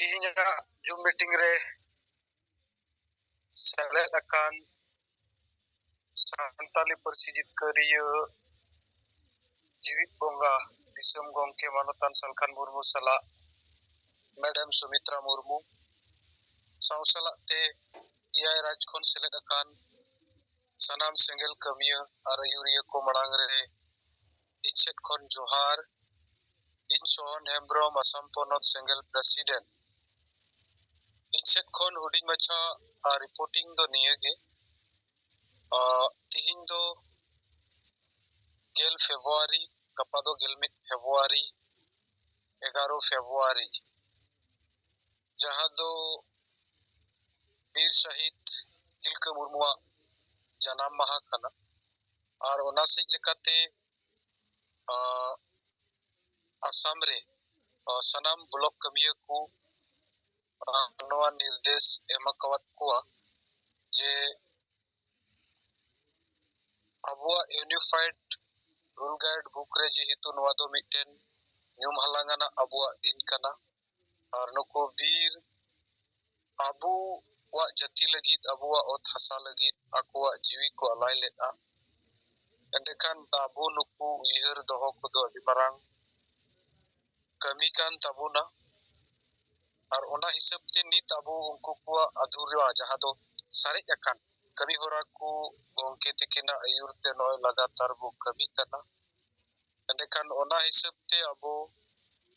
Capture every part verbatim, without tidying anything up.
ᱛᱮᱦᱮᱧᱟᱜ zoom meeting ᱨᱮ ᱥᱮᱞᱮᱫ ᱟᱠᱟᱱ ᱥᱟᱱᱛᱟᱞᱤ ᱯᱟᱹᱨᱥᱤ ᱡᱤᱛᱠᱟᱹᱨᱤᱭᱟᱹ ᱡᱤᱣᱤᱫ ᱵᱚᱸᱜᱟ ᱫᱤᱥᱚᱢ ᱜᱚᱢᱠᱮ ᱢᱟᱱᱚᱛᱟᱱ ᱥᱟᱞᱠᱷᱟᱱ ᱢᱩᱨᱢᱩ ᱥᱟᱞᱟᱜ ᱢᱮᱰᱟᱢ ᱥᱩᱢᱤᱛᱨᱟ ᱢᱩᱨᱢᱩ ᱥᱟᱶ ᱥᱟᱞᱟᱜ ᱛᱮ ᱮᱭᱟᱭ ᱨᱟᱡᱽ ᱠᱷᱚᱱ ᱥᱮᱞᱮᱫ ᱟᱠᱟᱱ ᱥᱟᱱᱟᱢ ᱥᱮᱸᱜᱮᱞ ᱠᱟᱹᱢᱤᱭᱟᱹ ᱟᱨ ᱟᱹᱭᱩᱨᱤᱭᱟᱹ ᱠᱚ ᱢᱟᱲᱟᱝ ᱨᱮ ᱤᱧ ᱥᱮᱫ ᱠᱷᱚᱱ ᱡᱚᱦᱟᱨ᱾ ᱤᱧ ᱥᱚᱦᱚᱱ ᱦᱮᱢᱵᱨᱚᱢ, ᱟᱥᱟᱢ ᱯᱚᱱᱚᱛ ᱥᱮᱸᱜᱮᱞ ᱯᱨᱮᱥᱤᱰᱮᱱᱴ᱾ ᱤᱧ ᱥᱮᱫ ᱠᱷᱚᱱ ᱦᱩᱰᱤᱧ ᱢᱟᱪᱷᱟ ᱨᱤᱯᱳᱨᱴᱤᱝ ᱫᱚ ᱱᱤᱭᱟᱹ ᱜᱮ᱾ ᱟᱨ ᱛᱤᱦᱤᱧ ᱫᱚ ᱜᱮᱞ ᱯᱷᱮᱵᱽᱨᱩᱣᱟᱨᱤ, ᱜᱟᱯᱟ ᱫᱚ ᱜᱮᱞ ᱢᱤᱫ ᱯᱷᱮᱵᱽᱨᱩᱣᱟᱨᱤ, ᱮᱜᱟᱨᱚ ᱯᱷᱮᱵᱽᱨᱩᱣᱟᱨᱤ, ᱡᱟᱦᱟᱸ ᱫᱚ ᱵᱤᱨ ᱥᱟᱹᱦᱤᱫ ᱛᱤᱞᱠᱟᱹ ᱢᱩᱨᱢᱩᱣᱟᱜ ᱡᱟᱱᱟᱢ ᱢᱟᱦᱟ ᱠᱟᱱᱟ᱾ ᱟᱨ ᱚᱱᱟ ᱥᱮᱫ ᱞᱮᱠᱟᱛᱮ, ᱟᱸ, ᱟᱥᱟᱢ ᱨᱮ, ᱟᱸ, ᱥᱟᱱᱟᱢ ᱵᱞᱚᱠ ᱠᱟᱹᱢᱤᱭᱟᱹ ᱠᱚ, ᱟᱸ, ᱱᱚᱣᱟ ᱱᱤᱨᱫᱮᱥ ᱮᱢ ᱟᱠᱟᱣᱟᱫ ᱠᱚᱣᱟ ᱡᱮ ᱟᱵᱚᱣᱟᱜ ᱤᱭᱩᱱᱤᱯᱷᱟᱭᱤᱰ ᱨᱩᱞ ᱜᱟᱭᱤᱰ ᱵᱩᱠ ᱨᱮ, ᱡᱮᱦᱮᱛᱩ ᱱᱚᱣᱟ ᱫᱚ ᱢᱤᱫᱴᱮᱱ ᱧᱩᱢ ᱦᱟᱞᱟᱝ ᱟᱱᱟᱜ ᱟᱵᱚᱣᱟᱜ ᱫᱤᱱ ᱠᱟᱱᱟ, ᱟᱨ ᱱᱩᱠᱩ ᱵᱤᱨ ᱟᱵᱚᱣᱟᱜ ᱡᱟᱹᱛᱤ ᱞᱟᱹᱜᱤᱫ, ᱟᱵᱚᱣᱟᱜ ᱚᱛ ᱦᱟᱥᱟ ᱞᱟᱹᱜᱤᱫ ᱟᱠᱚᱣᱟᱜ ᱡᱤᱣᱤ ᱠᱚ ᱟᱞᱟᱭ ᱞᱮᱫᱼᱟ, ᱮᱸᱰᱮᱠᱷᱟᱱ ᱟᱵᱚ ᱱᱩᱠᱩ ᱩᱭᱦᱟᱹᱨ ᱫᱚᱦᱚ ᱠᱚᱫᱚ ᱟᱹᱰᱤ ᱢᱟᱨᱟᱝ ᱠᱟᱹᱢᱤ ᱠᱟᱱ ᱛᱟᱵᱚᱱᱟ᱾ ᱟᱨ ᱚᱱᱟ ᱦᱤᱥᱟᱹᱵ ᱛᱮ ᱱᱤᱛ ᱟᱵᱚ ᱩᱱᱠᱩ ᱠᱚᱣᱟᱜ ᱟᱫᱷᱩᱨᱟ, ᱡᱟᱦᱟᱸ ᱫᱚ ᱥᱟᱨᱮᱡ ᱟᱠᱟᱱ ᱠᱟᱹᱢᱤ ᱦᱚᱨᱟ ᱠᱚ, ᱜᱚᱢᱠᱮ ᱛᱟᱹᱠᱤᱱᱟᱜ ᱟᱹᱭᱩᱨ ᱛᱮ ᱱᱚᱜᱼᱚᱭ ᱞᱟᱜᱟᱛᱟᱨ ᱵᱚ ᱠᱟᱹᱢᱤ ᱠᱟᱱᱟ᱾ ᱮᱸᱰᱮᱠᱷᱟᱱ ᱚᱱᱟ ᱦᱤᱥᱟᱹᱵ ᱛᱮ ᱟᱵᱚ,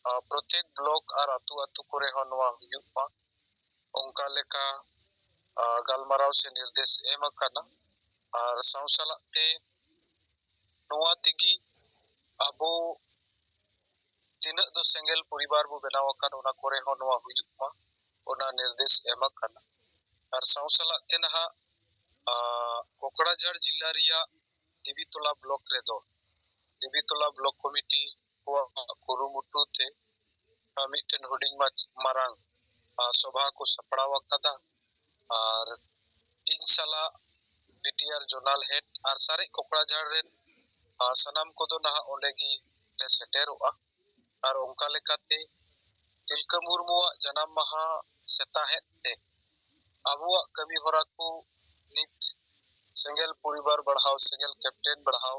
ᱟ, ᱯᱨᱚᱛᱮᱠ ᱵᱞᱚᱠ ᱟᱨ ᱟᱹᱛᱩ ᱟᱹᱛᱩ ᱠᱚᱨᱮ ᱦᱚᱸ ᱱᱚᱣᱟ ᱦᱩᱭᱩᱜ ᱢᱟ, ᱚᱱᱠᱟ ᱞᱮᱠᱟ, ᱟ, ᱜᱟᱞᱢᱟᱨᱟᱣ ᱥᱮ ᱱᱤᱨᱫᱮᱥ ᱮᱢ ᱟᱠᱟᱱᱟ᱾ ᱟᱨ ᱥᱟᱶ ᱥᱟᱞᱟᱜ ᱛᱮ ᱱᱚᱣᱟ ᱛᱮᱜᱮ ᱟᱵᱚ ᱛᱤᱱᱟᱹᱜ ᱫᱚ ᱥᱮᱸᱜᱮᱞ ᱯᱚᱨᱤᱵᱟᱨ ᱵᱚ ᱵᱮᱱᱟᱣ ᱟᱠᱟᱱ, ᱚᱱᱟ ᱠᱚᱨᱮ ᱦᱚᱸ ᱱᱚᱣᱟ ᱦᱩᱭᱩᱜ ᱢᱟ, ᱚᱱᱟ ᱱᱤᱨᱫᱮᱥ ᱮᱢ ᱟᱠᱟᱱᱟ᱾ ᱟᱨ ᱥᱟᱶ ᱥᱟᱞᱟᱜ ᱛᱮ ᱱᱟᱦᱟᱜ, ᱟ, ᱠᱚᱠᱲᱟᱡᱷᱟᱲ ᱡᱤᱞᱟ ᱨᱮᱭᱟᱜ ᱫᱮᱵᱤᱛᱚᱞᱟ ᱵᱞᱚᱠ ᱨᱮᱫᱚ, ᱫᱮᱵᱤᱛᱚᱞᱟ ᱵᱞᱚᱠ ᱠᱚᱢᱤᱴᱤ ᱠᱚᱣᱟᱜ ᱠᱩᱨᱩᱢᱩᱴᱩ ᱛᱮ, ᱟ, ᱢᱤᱫᱴᱮᱱ ᱦᱩᱰᱤᱧ ᱢᱟᱪ-, ᱢᱟᱨᱟᱝ, ᱟ, ᱥᱚᱵᱷᱟ ᱠᱚ ᱥᱟᱯᱲᱟᱣ ᱟᱠᱟᱫᱟ᱾ ᱟᱨ ᱤᱧ ᱥᱟᱞᱟᱜ ᱵᱤ ᱴᱤ ᱟᱨ ᱡᱳᱱᱟᱞ ᱦᱮᱰ ᱟᱨ ᱥᱟᱨᱮᱡ ᱠᱚᱠᱲᱟᱡᱷᱟᱲ ᱨᱮᱱ, ᱟ, ᱥᱟᱱᱟᱢ ᱠᱚᱫᱚ ᱱᱟᱦᱟᱜ ᱚᱸᱰᱮ ᱜᱮ ᱞᱮ ᱥᱮᱴᱮᱨᱚᱜᱼᱟ᱾ ᱟᱨ ᱚᱱᱠᱟ ᱞᱮᱠᱟᱛᱮ ᱛᱤᱞᱠᱟᱹ ᱢᱩᱨᱢᱩᱣᱟᱜ ᱡᱟᱱᱟᱢ ᱢᱟᱦᱟ ᱥᱮᱛᱟᱦᱮᱫ ᱛᱮ ᱟᱵᱚᱣᱟᱜ ᱠᱟᱹᱢᱤ ᱦᱚᱨᱟ ᱠᱚ ᱱᱤᱛ ᱥᱮᱸᱜᱮᱞ ᱯᱚᱨᱤᱵᱟᱨ ᱵᱟᱲᱦᱟᱣ, ᱥᱮᱸᱜᱮᱞ ᱠᱮᱯᱴᱮᱱ ᱵᱟᱲᱦᱟᱣ,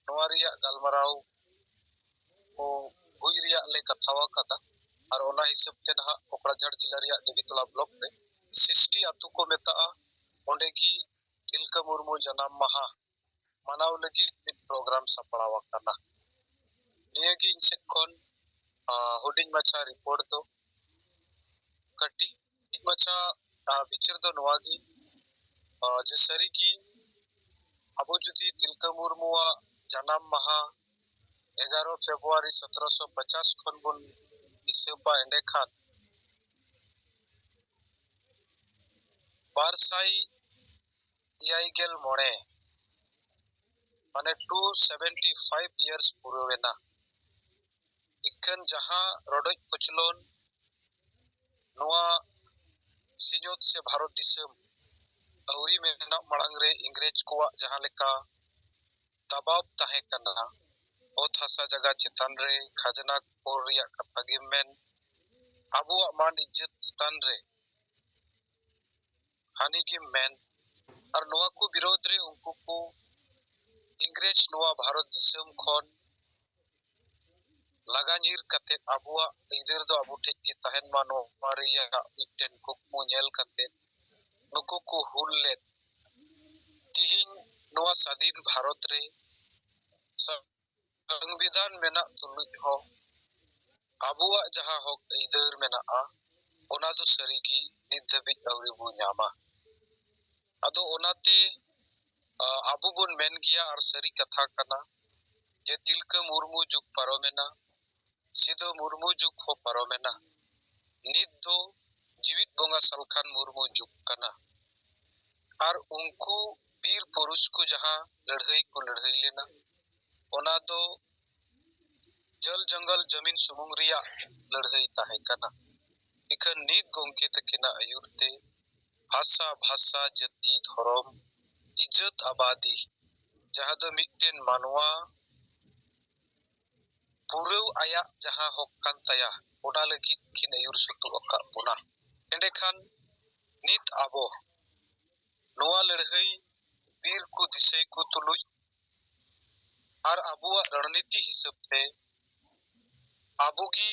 ᱱᱚᱣᱟ ᱨᱮᱭᱟᱜ ᱜᱟᱞᱢᱟᱨᱟᱣ ᱠᱚ ᱦᱩᱭ ᱨᱮᱭᱟᱜ ᱞᱮ ᱠᱟᱛᱷᱟ ᱟᱠᱟᱫᱟ᱾ ᱟᱨ ᱚᱱᱟ ᱦᱤᱥᱟᱹᱵ ᱛᱮ ᱱᱟᱦᱟᱜ ᱠᱚᱠᱲᱟᱡᱷᱟᱲ ᱡᱤᱞᱟ ᱨᱮᱭᱟᱜ ᱫᱮᱵᱤᱛᱚᱞᱟ ᱵᱞᱚᱠ ᱨᱮ ᱥᱤᱥᱴᱤ ᱟᱛᱳ ᱠᱚ ᱢᱮᱛᱟᱜᱼᱟ, ᱚᱸᱰᱮ ᱜᱮ ᱛᱤᱞᱠᱟᱹ ᱢᱩᱨᱢᱩ ᱡᱟᱱᱟᱢ ᱢᱟᱦᱟ ᱢᱟᱱᱟᱣ ᱞᱟᱹᱜᱤᱫ ᱢᱤᱫ ᱯᱨᱳᱜᱨᱟᱢ ᱥᱟᱯᱲᱟᱣ ᱟᱠᱟᱱᱟ᱾ ᱱᱤᱭᱟᱹ ᱜᱮ ᱤᱧ ᱥᱮᱫ ᱠᱷᱚᱱ, ᱟ, ᱦᱩᱰᱤᱧ ᱢᱟᱪᱷᱟ ᱨᱤᱯᱳᱨᱴ ᱫᱚ᱾ ᱠᱟᱹᱴᱤᱡ ᱢᱟᱪᱷᱟ, ᱟ, ᱵᱤᱪᱟᱹᱨ ᱫᱚ ᱱᱚᱣᱟ ᱜᱮ, ᱟ, ᱡᱮ ᱥᱟᱹᱨᱤ ᱜᱮ ᱟᱵᱚ ᱡᱩᱫᱤ ᱛᱤᱞᱠᱟᱹ ᱢᱩᱨᱢᱩᱣᱟᱜ ᱡᱟᱱᱟᱢ ᱢᱟᱦᱟ ᱮᱜᱟᱨᱚ ᱯᱷᱮᱵᱽᱨᱩᱣᱟᱨᱤ ᱥᱚᱛᱨᱚᱥᱚ ᱯᱚᱪᱟᱥ ᱠᱷᱚᱱ ᱵᱚᱱ ᱦᱤᱥᱟᱹᱵᱟ, ᱮᱸᱰᱮᱠᱷᱟᱱ ᱵᱟᱨ ᱥᱟᱭ ᱮᱭᱟᱭ ᱜᱮᱞ ᱢᱚᱬᱮ, ᱢᱟᱱᱮ two seventy five years ᱯᱩᱨᱟᱹᱣᱮᱱᱟ᱾ ᱤᱠᱷᱟᱹᱱ ᱡᱟᱦᱟᱸ ᱨᱚᱰᱚᱡ ᱠᱚᱪᱞᱚᱱ ᱱᱚᱣᱟ ᱥᱤᱧᱚᱛ ᱥᱮ ᱵᱷᱟᱨᱚᱛ ᱫᱤᱥᱚᱢ ᱟᱹᱣᱨᱤ ᱢᱮᱱᱚᱜ ᱢᱟᱲᱟᱝ ᱨᱮ ᱤᱝᱨᱮᱡᱽ ᱠᱚᱣᱟᱜ ᱡᱟᱦᱟᱸ ᱞᱮᱠᱟ ᱫᱟᱵᱟᱣ ᱛᱟᱦᱮᱸ ᱠᱟᱱᱟ, ᱚᱛ ᱦᱟᱥᱟ ᱡᱟᱭᱜᱟ ᱪᱮᱛᱟᱱ ᱨᱮ ᱠᱷᱟᱡᱽᱱᱟ ᱠᱚᱨ ᱨᱮᱭᱟᱜ ᱠᱟᱛᱷᱟ ᱜᱮᱢ ᱢᱮᱱ, ᱟᱵᱚᱣᱟᱜ ᱢᱟᱹᱱ ᱤᱡᱽᱡᱚᱛ ᱪᱮᱛᱟᱱ ᱨᱮ ᱦᱟᱹᱱᱤ ᱜᱮᱢ ᱢᱮᱱ, ᱟᱨ ᱱᱚᱣᱟ ᱠᱚ ᱵᱤᱨᱳᱫᱷ ᱨᱮ ᱩᱱᱠᱩ ᱠᱚ ᱤᱝᱨᱮᱡᱽ ᱱᱚᱣᱟ ᱵᱷᱟᱨᱚᱛ ᱫᱤᱥᱚᱢ ᱠᱷᱚᱱ ᱞᱟᱜᱟ ᱧᱤᱨ ᱠᱟᱛᱮ ᱟᱵᱚᱣᱟᱜ ᱟᱹᱭᱫᱟᱹᱨ ᱫᱚ ᱟᱵᱚ ᱴᱷᱮᱱ ᱜᱮ ᱛᱟᱦᱮᱱ ᱢᱟ, ᱱᱚᱣᱟ ᱨᱮᱭᱟᱜ ᱢᱤᱫᱴᱮᱱ ᱠᱩᱠᱢᱩ ᱧᱮᱞ ᱠᱟᱛᱮ ᱱᱩᱠᱩ ᱠᱚ ᱦᱩᱞ ᱞᱮᱫ᱾ ᱛᱤᱦᱤᱧ ᱱᱚᱣᱟ ᱥᱟᱫᱷᱤᱱ ᱵᱷᱟᱨᱚᱛ ᱨᱮ ᱥᱚᱝᱵᱤᱫᱷᱟᱱ ᱢᱮᱱᱟᱜ ᱛᱩᱞᱩᱡ ᱦᱚᱸ ᱟᱵᱚᱣᱟᱜ ᱡᱟᱦᱟᱸ ᱦᱚᱠ ᱟᱹᱭᱫᱟᱹᱨ ᱢᱮᱱᱟᱜᱼᱟ, ᱚᱱᱟ ᱫᱚ ᱥᱟᱹᱨᱤᱜᱮ ᱱᱤᱛ ᱫᱷᱟᱹᱵᱤᱡ ᱟᱹᱣᱨᱤ ᱵᱚᱱ ᱧᱟᱢᱟ᱾ ᱟᱫᱚ ᱚᱱᱟᱛᱮ, ᱟ, ᱟᱵᱚ ᱵᱚᱱ ᱢᱮᱱ ᱜᱮᱭᱟ, ᱟᱨ ᱥᱟᱹᱨᱤ ᱠᱟᱛᱷᱟ ᱠᱟᱱᱟ, ᱡᱮ ᱛᱤᱞᱠᱟᱹ ᱢᱩᱨᱢᱩ ᱡᱩᱜᱽ ᱯᱟᱨᱚᱢᱮᱱᱟ, ᱥᱤᱫᱩ ᱢᱩᱨᱢᱩ ᱡᱩᱜᱽ ᱦᱚᱸ ᱯᱟᱨᱚᱢᱮᱱᱟ᱾ ᱱᱤᱛ ᱫᱚ ᱡᱤᱣᱤᱫ ᱵᱚᱸᱜᱟ ᱥᱟᱞᱠᱷᱟᱱ ᱢᱩᱨᱢᱩ ᱡᱩᱜᱽ ᱠᱟᱱᱟ᱾ ᱟᱨ ᱩᱱᱠᱩ ᱵᱤᱨ ᱯᱩᱨᱩᱥ ᱠᱚ ᱡᱟᱦᱟᱸ ᱞᱟᱹᱲᱦᱟᱹᱭ ᱠᱚ ᱞᱟᱹᱲᱦᱟᱹᱭ ᱞᱮᱱᱟ, ᱚᱱᱟ ᱫᱚ ᱡᱚᱞ ᱡᱚᱝᱜᱚᱞ ᱡᱚᱢᱤᱱ ᱥᱩᱢᱩᱝ ᱨᱮᱭᱟᱜ ᱞᱟᱹᱲᱦᱟᱹᱭ ᱛᱟᱦᱮᱸ ᱠᱟᱱᱟ᱾ ᱤᱠᱷᱟᱹᱱ ᱱᱤᱛ ᱜᱚᱢᱠᱮ ᱛᱟᱹᱠᱤᱱᱟᱜ ᱟᱹᱭᱩᱨ ᱛᱮ ᱦᱟᱥᱟ, ᱵᱷᱟᱥᱟ, ᱡᱟᱹᱛᱤ, ᱫᱷᱚᱨᱚᱢ, ᱤᱡᱽᱡᱚᱛ, ᱟᱵᱟᱫᱤ, ᱡᱟᱦᱟᱸ ᱫᱚ ᱢᱤᱫᱴᱮᱱ ᱢᱟᱱᱣᱟ ᱯᱩᱨᱟᱹᱣ ᱟᱭᱟᱜ ᱡᱟᱦᱟᱸ ᱦᱚᱠ ᱠᱟᱱ ᱛᱟᱭᱟ, ᱚᱱᱟ ᱞᱟᱹᱜᱤᱫ ᱠᱤᱱ ᱟᱹᱭᱩᱨ ᱥᱩᱛᱩᱜ ᱟᱠᱟᱫ ᱵᱚᱱᱟ᱾ ᱮᱸᱰᱮᱠᱷᱟᱱ ᱱᱤᱛ ᱟᱵᱚ ᱱᱚᱣᱟ ᱞᱟᱹᱲᱦᱟᱹᱭ ᱵᱤᱨ ᱠᱚ ᱫᱤᱥᱟᱹᱭ ᱠᱚ ᱛᱩᱞᱩᱡ ᱟᱨ ᱟᱵᱚᱣᱟᱜ ᱨᱚᱬᱱᱤᱛᱤ ᱦᱤᱥᱟᱹᱵ ᱛᱮ ᱟᱵᱚ ᱜᱮ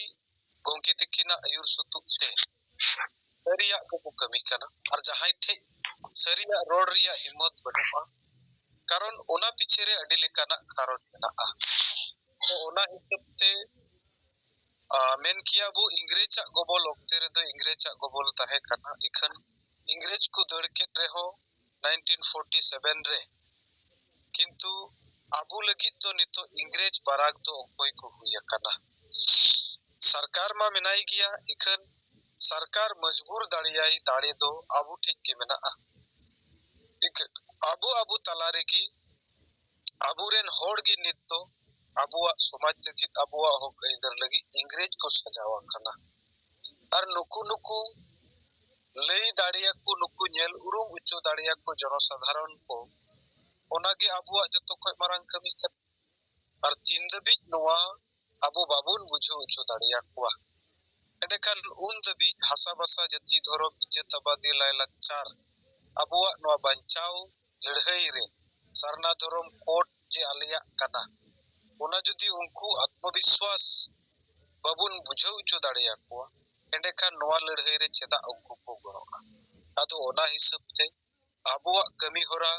ᱜᱚᱢᱠᱮ ᱛᱟᱹᱠᱤᱱᱟᱜ ᱟᱹᱭᱩᱨ ᱥᱩᱛᱩᱜ ᱛᱮ ᱥᱟᱹᱨᱤᱭᱟᱜ ᱜᱮᱵᱚ ᱠᱟᱹᱢᱤ ᱠᱟᱱᱟ᱾ ᱟᱨ ᱡᱟᱦᱟᱸᱭ ᱴᱷᱮᱡ ᱥᱟᱹᱨᱤᱭᱟᱜ ᱨᱚᱲ ᱨᱮᱭᱟᱜ ᱦᱤᱢᱢᱚᱛ ᱵᱟᱹᱱᱩᱜᱼᱟ, ᱠᱟᱨᱚᱱ ᱚᱱᱟ ᱯᱤᱪᱷᱮ ᱨᱮ ᱟᱹᱰᱤ ᱞᱮᱠᱟᱱᱟᱜ ᱠᱟᱨᱚᱱ ᱢᱮᱱᱟᱜᱼᱟ᱾ ᱛᱚ ᱚᱱᱟ ᱦᱤᱥᱟᱹᱵ ᱛᱮ, ᱟ, ᱢᱮᱱ ᱠᱮᱭᱟ ᱵᱚ ᱤᱝᱨᱮᱡᱽ ᱟᱜ ᱜᱚᱵᱚᱞ ᱚᱠᱛᱮ ᱨᱮᱫᱚ ᱤᱝᱨᱮᱡᱽ ᱟᱜ ᱜᱚᱵᱚᱞ ᱛᱟᱦᱮᱸ ᱠᱟᱱᱟ, ᱤᱠᱷᱟᱹᱱ ᱤᱝᱨᱮᱡᱽ ᱠᱚ ᱫᱟᱹᱲ ᱠᱮᱫ ᱨᱮᱦᱚᱸ nineteen forty seven ᱨᱮ, ᱠᱤᱱᱛᱩ ᱟᱵᱚ ᱞᱟᱹᱜᱤᱫ ᱫᱚ ᱱᱤᱛᱚᱜ ᱤᱝᱨᱮᱡᱽ ᱵᱟᱨᱟᱠ ᱫᱚ ᱚᱠᱚᱭ ᱠᱚ ᱦᱩᱭ ᱟᱠᱟᱱᱟ? ᱥᱚᱨᱠᱟᱨ ᱢᱟ ᱢᱮᱱᱟᱭ ᱜᱮᱭᱟ, ᱤᱠᱷᱟᱹᱱ ᱥᱚᱨᱠᱟᱨ ᱢᱚᱡᱽᱵᱩᱨ ᱫᱟᱲᱮᱭᱟᱭ ᱫᱟᱲᱮ ᱫᱚ ᱟᱵᱚ ᱴᱷᱮᱡ ᱜᱮ ᱢᱮᱱᱟᱜᱼᱟ᱾ ᱤᱠᱷᱟᱹᱱ ᱟᱵᱚ ᱟᱵᱚ ᱛᱟᱞᱟ ᱨᱮᱜᱮ ᱟᱵᱚᱨᱮᱱ ᱦᱚᱲ ᱜᱮ ᱱᱤᱛ ᱫᱚ ᱟᱵᱚᱣᱟᱜ ᱥᱚᱢᱟᱡᱽ ᱞᱟᱹᱜᱤᱫ, ᱟᱵᱚᱣᱟᱜ ᱦᱚᱠ ᱟᱹᱭᱫᱟᱹᱨ ᱞᱟᱹᱜᱤᱫ ᱤᱝᱨᱮᱡᱽ ᱠᱚ ᱥᱟᱡᱟᱣ ᱟᱠᱟᱱᱟ᱾ ᱟᱨ ᱱᱩᱠᱩ ᱱᱩᱠᱩ ᱞᱟᱹᱭ ᱫᱟᱲᱮᱭᱟᱠᱚ, ᱱᱩᱠᱩ ᱧᱮᱞ ᱩᱨᱩᱢ ᱦᱚᱪᱚ ᱫᱟᱲᱮᱭᱟᱠᱚ ᱡᱚᱱᱚᱥᱟᱫᱷᱟᱨᱚᱱ ᱠᱚ, ᱚᱱᱟᱜᱮ ᱟᱵᱚᱣᱟᱜ ᱡᱚᱛᱚ ᱠᱷᱚᱡ ᱢᱟᱨᱟᱝ ᱠᱟᱹᱢᱤ ᱠᱟᱱᱟ᱾ ᱟᱨ ᱛᱤᱱ ᱫᱷᱟᱹᱵᱤᱡ ᱱᱚᱣᱟ ᱟᱵᱚ ᱵᱟᱵᱚᱱ ᱵᱩᱡᱷᱟᱹᱣ ᱦᱚᱪᱚ ᱫᱟᱲᱮᱭᱟᱠᱚᱣᱟ, ᱮᱸᱰᱮᱠᱷᱟᱱ ᱩᱱ ᱫᱷᱟᱹᱵᱤᱡ ᱦᱟᱥᱟ ᱵᱷᱟᱥᱟ, ᱡᱟᱹᱛᱤ, ᱫᱷᱚᱨᱚᱢ, ᱤᱡᱽᱡᱟᱹᱛ ᱟᱵᱟᱫᱤ, ᱞᱟᱭᱼᱞᱟᱠᱪᱟᱨ, ᱟᱵᱚᱣᱟᱜ ᱱᱚᱣᱟ ᱵᱟᱧᱪᱟᱣ ᱞᱟᱹᱲᱦᱟᱹᱭ ᱨᱮ ᱥᱟᱨᱱᱟ ᱫᱷᱚᱨᱚᱢ ᱠᱳᱰ ᱡᱮ ᱟᱞᱮᱭᱟᱜ ᱠᱟᱱᱟ, ᱚᱱᱟ ᱡᱩᱫᱤ ᱩᱱᱠᱩ ᱟᱛᱢᱚᱵᱤᱥᱣᱟᱥ ᱵᱟᱵᱚᱱ ᱵᱩᱡᱷᱟᱹᱣ ᱦᱚᱪᱚ ᱫᱟᱲᱮᱭᱟᱠᱚᱣᱟ, ᱮᱸᱰᱮᱠᱷᱟᱱ ᱱᱚᱣᱟ ᱞᱟᱹᱲᱦᱟᱹᱭ ᱨᱮ ᱪᱮᱫᱟᱜ ᱩᱱᱠᱩ ᱠᱚ ᱜᱚᱲᱚᱜᱼᱟ? ᱟᱫᱚ ᱚᱱᱟ ᱦᱤᱥᱟᱹᱵ ᱛᱮ ᱟᱵᱚᱣᱟᱜ ᱠᱟᱹᱢᱤ ᱦᱚᱨᱟ,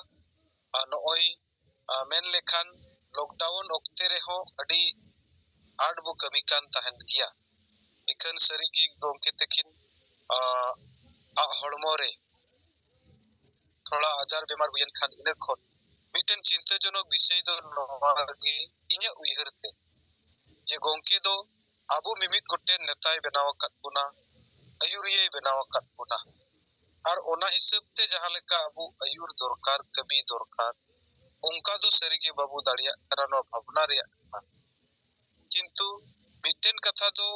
ᱟᱨ ᱱᱚᱜᱼᱚᱭ, ᱟᱨ ᱢᱮᱱ ᱞᱮᱠᱷᱟᱱ lockdown ᱚᱠᱛᱮ ᱨᱮᱦᱚᱸ ᱟᱹᱰᱤ ᱟᱸᱴ ᱵᱚ ᱠᱟᱹᱢᱤ ᱠᱟᱱ ᱛᱟᱦᱮᱱ ᱜᱮᱭᱟ᱾ ᱤᱠᱷᱟᱹᱱ ᱥᱟᱹᱨᱤᱜᱮ ᱜᱚᱢᱠᱮ ᱛᱟᱹᱠᱤᱱ, ᱟᱸ, ᱟᱜ ᱦᱚᱲᱢᱚ ᱨᱮ ᱛᱷᱚᱲᱟ ᱟᱡᱟᱨ ᱵᱮᱢᱟᱨ ᱦᱩᱭᱮᱱ ᱠᱷᱟᱱ, ᱤᱱᱟᱹ ᱠᱷᱚᱱ ᱢᱤᱫᱴᱮᱱ ᱪᱤᱱᱛᱟᱹᱡᱚᱱᱚᱠ ᱵᱤᱥᱚᱭ ᱫᱚ ᱱᱚᱣᱟ ᱜᱮ ᱤᱧᱟᱹᱜ ᱩᱭᱦᱟᱹᱨ ᱛᱮ, ᱡᱮ ᱜᱚᱢᱠᱮ ᱫᱚ ᱟᱵᱚ ᱢᱤᱢᱤᱫ ᱜᱚᱴᱮᱱ ᱱᱮᱛᱟᱭ ᱵᱮᱱᱟᱣ ᱟᱠᱟᱫ ᱵᱚᱱᱟ, ᱟᱹᱭᱩᱨᱤᱭᱟᱹᱭ ᱵᱮᱱᱟᱣ ᱟᱠᱟᱫ ᱵᱚᱱᱟ᱾ ᱟᱨ ᱚᱱᱟ ᱦᱤᱥᱟᱹᱵ ᱛᱮ ᱡᱟᱦᱟᱸ ᱞᱮᱠᱟ ᱟᱵᱚ ᱟᱹᱭᱩᱨ ᱫᱚᱨᱠᱟᱨ, ᱠᱟᱹᱢᱤ ᱫᱚᱨᱠᱟᱨ, ᱚᱱᱠᱟ ᱫᱚ ᱥᱟᱹᱨᱤᱜᱮ ᱵᱟᱵᱚ ᱫᱟᱲᱮᱭᱟᱜ ᱠᱟᱱᱟ ᱱᱚᱣᱟ ᱵᱷᱟᱵᱽᱱᱟ ᱨᱮᱭᱟᱜ ᱠᱟᱛᱷᱟ᱾ ᱠᱤᱱᱛᱩ ᱢᱤᱫᱴᱮᱱ ᱠᱟᱛᱷᱟ ᱫᱚ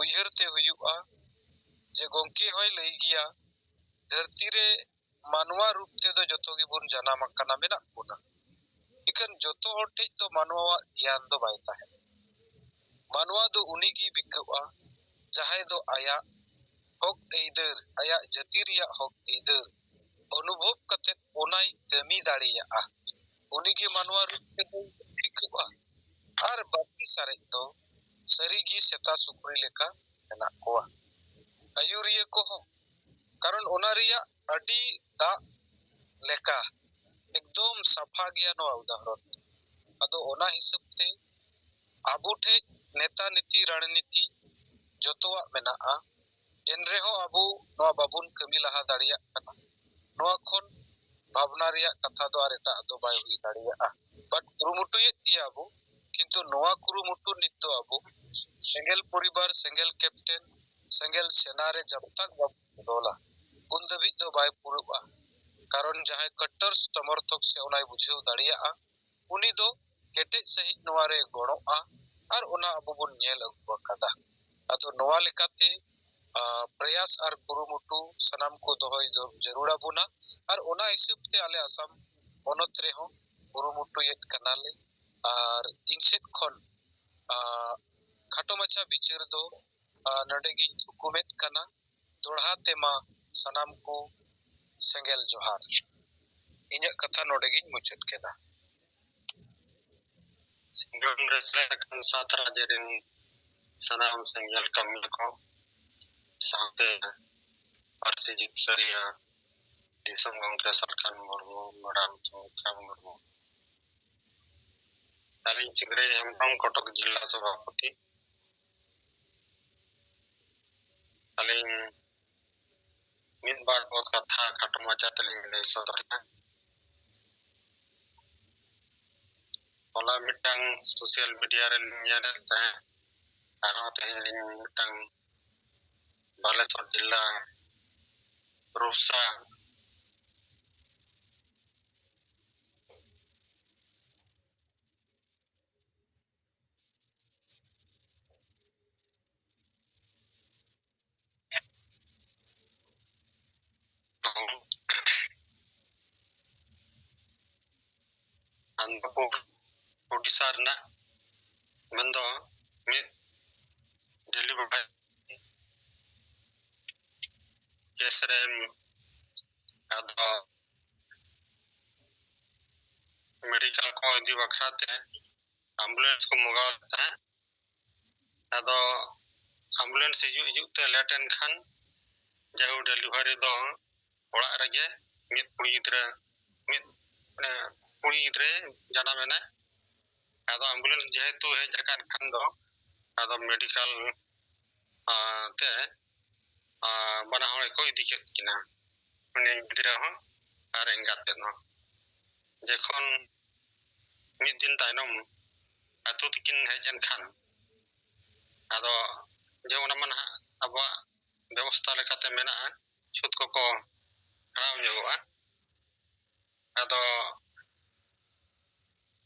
ᱩᱭᱦᱟᱹᱨ ᱛᱮ ᱦᱩᱭᱩᱜᱼᱟ, ᱡᱮ ᱜᱚᱢᱠᱮ ᱦᱚᱸᱭ ᱞᱟᱹᱭ ᱜᱮᱭᱟ, ᱫᱷᱟᱹᱨᱛᱤ ᱨᱮ ᱢᱟᱱᱣᱟ ᱨᱩᱯ ᱛᱮᱫᱚ ᱡᱚᱛᱚ ᱜᱮᱵᱚᱱ ᱡᱟᱱᱟᱢ ᱟᱠᱟᱱᱟ, ᱢᱮᱱᱟᱜ ᱵᱚᱱᱟ᱾ ᱤᱠᱷᱟᱹᱱ ᱡᱚᱛᱚ ᱦᱚᱲ ᱴᱷᱮᱡ ᱫᱚ ᱢᱟᱱᱣᱟᱣᱟᱜ ᱜᱮᱭᱟᱱ ᱫᱚ ᱵᱟᱭ ᱛᱟᱦᱮᱱᱟ᱾ ᱢᱟᱱᱣᱟ ᱫᱚ ᱩᱱᱤᱜᱮ ᱵᱤᱠᱟᱹᱜᱼᱟ, ᱡᱟᱦᱟᱸᱭ ᱫᱚ ᱟᱭᱟᱜ ᱦᱚᱠ ᱟᱹᱭᱫᱟᱹᱨ, ᱟᱭᱟᱜ ᱡᱟᱹᱛᱤ ᱨᱮᱭᱟᱜ ᱦᱚᱠ ᱟᱹᱭᱫᱟᱹᱨ ᱚᱱᱩᱵᱷᱚᱵ ᱠᱟᱛᱮ ᱚᱱᱟᱭ ᱠᱟᱹᱢᱤ ᱫᱟᱲᱮᱭᱟᱜᱼᱟ᱾ ᱩᱱᱤᱜᱮ ᱢᱟᱱᱣᱟ ᱨᱩᱯ ᱛᱮᱫᱚᱭ ᱵᱤᱠᱟᱹᱜᱼᱟ᱾ ᱟᱨ ᱵᱟᱹᱠᱤ ᱥᱟᱨᱮᱡ ᱫᱚ ᱥᱟᱹᱨᱤᱜᱮ ᱥᱮᱛᱟ ᱥᱩᱠᱨᱤ ᱞᱮᱠᱟ ᱢᱮᱱᱟᱜ ᱠᱚᱣᱟ᱾ ᱟᱹᱭᱩᱨᱤᱭᱟᱹ ᱠᱚᱦᱚᱸ, ᱠᱟᱨᱚᱱ ᱚᱱᱟ ᱨᱮᱭᱟᱜ ᱟᱹᱰᱤ ᱫᱟᱜ ᱞᱮᱠᱟ ᱮᱠᱫᱚᱢ ᱥᱟᱯᱷᱟ ᱜᱮᱭᱟ ᱱᱚᱣᱟ ᱩᱫᱟᱦᱚᱨᱚᱱ᱾ ᱟᱫᱚ ᱚᱱᱟ ᱦᱤᱥᱟᱹᱵ ᱛᱮ ᱟᱵᱚ ᱴᱷᱮᱡ ᱱᱮᱛᱟ ᱱᱤᱛᱤ ᱨᱟᱡᱽᱱᱤᱛᱤ ᱡᱚᱛᱚᱣᱟᱜ ᱢᱮᱱᱟᱜᱼᱟ, ᱮᱱ ᱨᱮᱦᱚᱸ ᱟᱵᱚ ᱱᱚᱣᱟ ᱵᱟᱵᱚᱱ ᱠᱟᱹᱢᱤ ᱞᱟᱦᱟ ᱫᱟᱲᱮᱭᱟᱜ ᱠᱟᱱᱟ᱾ ᱱᱚᱣᱟ ᱠᱷᱚᱱ ᱵᱷᱟᱵᱽᱱᱟ ᱨᱮᱭᱟᱜ ᱠᱟᱛᱷᱟ ᱫᱚ ᱟᱨ ᱮᱴᱟᱜ ᱫᱚ ᱵᱟᱭ ᱦᱩᱭ ᱫᱟᱲᱮᱭᱟᱜᱼᱟ᱾ ᱵᱟᱴ ᱠᱩᱨᱩᱢᱩᱴᱩᱭᱮᱫ ᱜᱮᱭᱟ ᱵᱚ, ᱠᱤᱱᱛᱩ ᱱᱚᱣᱟ ᱠᱩᱨᱩᱢᱩᱴᱩ ᱱᱤᱛ ᱫᱚ ᱟᱵᱚ ᱥᱮᱸᱜᱮᱞ ᱯᱚᱨᱤᱵᱟᱨ, ᱥᱮᱸᱜᱮᱞ ᱠᱮᱯᱴᱮᱱ, ᱥᱮᱸᱜᱮᱞ ᱥᱮᱱᱟ ᱨᱮ ᱡᱟᱵ ᱛᱟᱠ ᱵᱟᱵᱚ ᱵᱚᱫᱚᱞᱟ, ᱩᱱ ᱫᱷᱟᱹᱵᱤᱡ ᱫᱚ ᱵᱟᱭ ᱯᱩᱨᱟᱹᱜᱼᱟ᱾ ᱠᱟᱨᱚᱱ ᱡᱟᱦᱟᱸᱭ ᱠᱟᱴᱴᱚᱨ ᱥᱚᱢᱚᱨᱛᱷᱚᱠ ᱥᱮ ᱚᱱᱟᱭ ᱵᱩᱡᱷᱟᱹᱣ ᱫᱟᱲᱮᱭᱟᱜᱼᱟ, ᱩᱱᱤ ᱫᱚ ᱠᱮᱴᱮᱡ ᱥᱟᱺᱦᱤᱡ ᱱᱚᱣᱟ ᱨᱮ ᱜᱚᱲᱚᱜᱼᱟ ᱟᱨ ᱚᱱᱟ ᱟᱵᱚ ᱵᱚᱱ ᱧᱮᱞ ᱟᱹᱜᱩ ᱟᱠᱟᱫᱟ᱾ ᱟᱫᱚ ᱱᱚᱣᱟ ᱞᱮᱠᱟᱛᱮ, ᱟ, ᱯᱨᱚᱭᱟᱥ ᱟᱨ ᱠᱩᱨᱩᱢᱩᱴᱩ ᱥᱟᱱᱟᱢ ᱠᱚ ᱫᱚᱦᱚᱭ ᱡᱚ-, ᱡᱟᱹᱨᱩᱲ ᱟᱵᱚᱱᱟ ᱟᱨ ᱚᱱᱟ ᱦᱤᱥᱟᱹᱵ ᱛᱮ ᱟᱞᱮ ᱟᱥᱟᱢ ᱯᱚᱱᱚᱛ ᱨᱮᱦᱚᱸ ᱠᱩᱨᱩᱢᱩᱴᱩᱭᱮᱫ ᱠᱟᱱᱟᱞᱮ᱾ ᱟᱨ ᱤᱧ ᱥᱮᱫ ᱠᱷᱚᱱ, ᱟ, ᱠᱷᱟᱴᱚ ᱢᱟᱪᱷᱟ ᱵᱤᱪᱟᱹᱨ ᱫᱚ, ᱟ, ᱱᱚᱰᱮ ᱜᱤᱧ ᱛᱷᱩᱠᱩᱢᱮᱫ ᱠᱟᱱᱟ᱾ ᱫᱚᱲᱦᱟ ᱛᱮᱢᱟ ᱥᱟᱱᱟᱢ ᱠᱚ ᱥᱮᱸᱜᱮᱞ ᱡᱚᱦᱟᱨ᱾ ᱤᱧᱟᱹᱜ ᱠᱟᱛᱷᱟ ᱱᱚᱰᱮ ᱜᱤᱧ ᱢᱩᱪᱟᱹᱫ ᱠᱮᱫᱟ᱾ ᱥᱤᱸᱜᱟᱹᱲ ᱨᱮ ᱥᱮᱞᱮᱫ ᱟᱠᱟᱱ ᱥᱟᱛ ᱨᱟᱡᱽ ᱨᱮᱱ ᱥᱟᱱᱟᱢ ᱥᱮᱸᱜᱮᱞ ᱠᱟᱹᱢᱤᱭᱟᱹ ᱠᱚ ᱥᱟᱶᱛᱮ ᱯᱟᱹᱨᱥᱤ ᱡᱤᱛᱠᱟᱹᱨᱤᱭᱟᱹ ᱫᱤᱥᱚᱢ ᱜᱚᱢᱠᱮ ᱥᱟᱞᱠᱷᱟᱱ ᱢᱩᱨᱢᱩ, ᱢᱮᱰᱟᱢ ᱥᱩᱢᱤᱛᱨᱟ ᱢᱩᱨᱢᱩ, ᱟᱹᱞᱤᱧ ᱥᱤᱝᱨᱟᱹᱭ ᱦᱮᱢᱵᱨᱚᱢ, ᱠᱚᱴᱚᱠ ᱡᱤᱞᱟ ᱥᱚᱵᱷᱟᱯᱚᱛᱤ᱾ ᱟᱹᱞᱤᱧ ᱢᱤᱫ ᱵᱟᱨ ᱵᱚᱫ ᱠᱟᱛᱷᱟ ᱠᱷᱟᱴᱚ ᱢᱟᱪᱷᱟ ᱛᱮᱞᱤᱧ ᱞᱟᱹᱭ ᱥᱚᱫᱚᱨᱮᱫᱼᱟ᱾ ᱦᱚᱞᱟ ᱢᱤᱫᱴᱟᱝ ᱥᱳᱥᱟᱞ ᱢᱤᱰᱤᱭᱟ ᱨᱮᱞᱤᱧ ᱧᱮᱞᱮᱫ ᱛᱟᱦᱮᱸᱫ, ᱟᱨᱦᱚᱸ ᱛᱮᱦᱮᱧ ᱞᱤᱧ ᱢᱤᱫᱴᱟᱝ ᱵᱟᱞᱮᱥᱚᱨ ᱡᱤᱞᱟ ᱨᱩᱯᱥᱟ ᱟᱱᱫᱟᱯᱩᱨ, ᱳᱰᱤᱥᱟ ᱨᱮᱱᱟᱜ, ᱢᱮᱱᱫᱚ ᱢᱤᱫ ᱰᱮᱞᱤᱵᱷᱟᱨᱤ ᱠᱮᱥ ᱨᱮ ᱟᱫᱚ ᱢᱮᱰᱤᱠᱟᱞ ᱠᱚ ᱤᱫᱤ ᱵᱟᱠᱷᱨᱟ ᱛᱮ ᱮᱢᱵᱩᱞᱮᱱᱥ ᱠᱚ ᱢᱚᱜᱟᱣ ᱞᱮᱫ ᱛᱟᱦᱮᱸᱫ᱾ ᱟᱫᱚ ᱮᱢᱵᱩᱞᱮᱱᱥ ᱦᱤᱡᱩᱜ ᱦᱤᱡᱩᱜ ᱛᱮ ᱞᱮᱴ ᱮᱱ ᱠᱷᱟᱱ ᱡᱟᱭᱦᱳᱠ ᱰᱮᱞᱤᱵᱷᱟᱨᱤ ᱫᱚ ᱚᱲᱟᱜ ᱨᱮᱜᱮ ᱢᱤᱫ ᱠᱩᱲᱤ ᱜᱤᱫᱽᱨᱟᱹ ᱢᱤᱫ ᱠᱩᱲᱤ ᱜᱤᱫᱽᱨᱟᱹ ᱡᱟᱱᱟᱢ ᱮᱱᱟᱭ᱾ ᱟᱫᱚ ᱮᱢᱵᱩᱞᱮᱱᱥ ᱡᱮᱦᱮᱛᱩ ᱦᱮᱡ ᱟᱠᱟᱱ ᱠᱷᱟᱱ ᱫᱚ ᱟᱫᱚ ᱢᱮᱰᱤᱠᱟᱞ ᱛᱮ ᱵᱟᱱᱟ ᱦᱚᱲ ᱠᱚ ᱤᱫᱤ ᱠᱮᱫ ᱠᱤᱱᱟ, ᱩᱱᱤ ᱜᱤᱫᱽᱨᱟᱹ ᱦᱚᱸ ᱟᱨ ᱮᱸᱜᱟᱛ ᱛᱮᱫ ᱦᱚᱸ᱾ ᱡᱚᱠᱷᱚᱱ ᱢᱤᱫ ᱫᱤᱱ ᱛᱟᱭᱱᱚᱢ ᱟᱹᱛᱩ ᱛᱮᱠᱤᱱ ᱦᱮᱡ ᱮᱱ ᱠᱷᱟᱱ ᱟᱫᱚ ᱡᱮ ᱚᱱᱟ ᱢᱟ ᱱᱟᱦᱟᱜ ᱟᱵᱚᱣᱟᱜ ᱵᱮᱵᱚᱥᱛᱷᱟ ᱞᱮᱠᱟᱛᱮ ᱢᱮᱱᱟᱜᱼᱟ, ᱪᱷᱩᱛ ᱠᱚᱠᱚ ᱯᱷᱮᱲᱟᱣ ᱧᱚᱜᱚᱜᱼᱟ᱾ ᱟᱫᱚ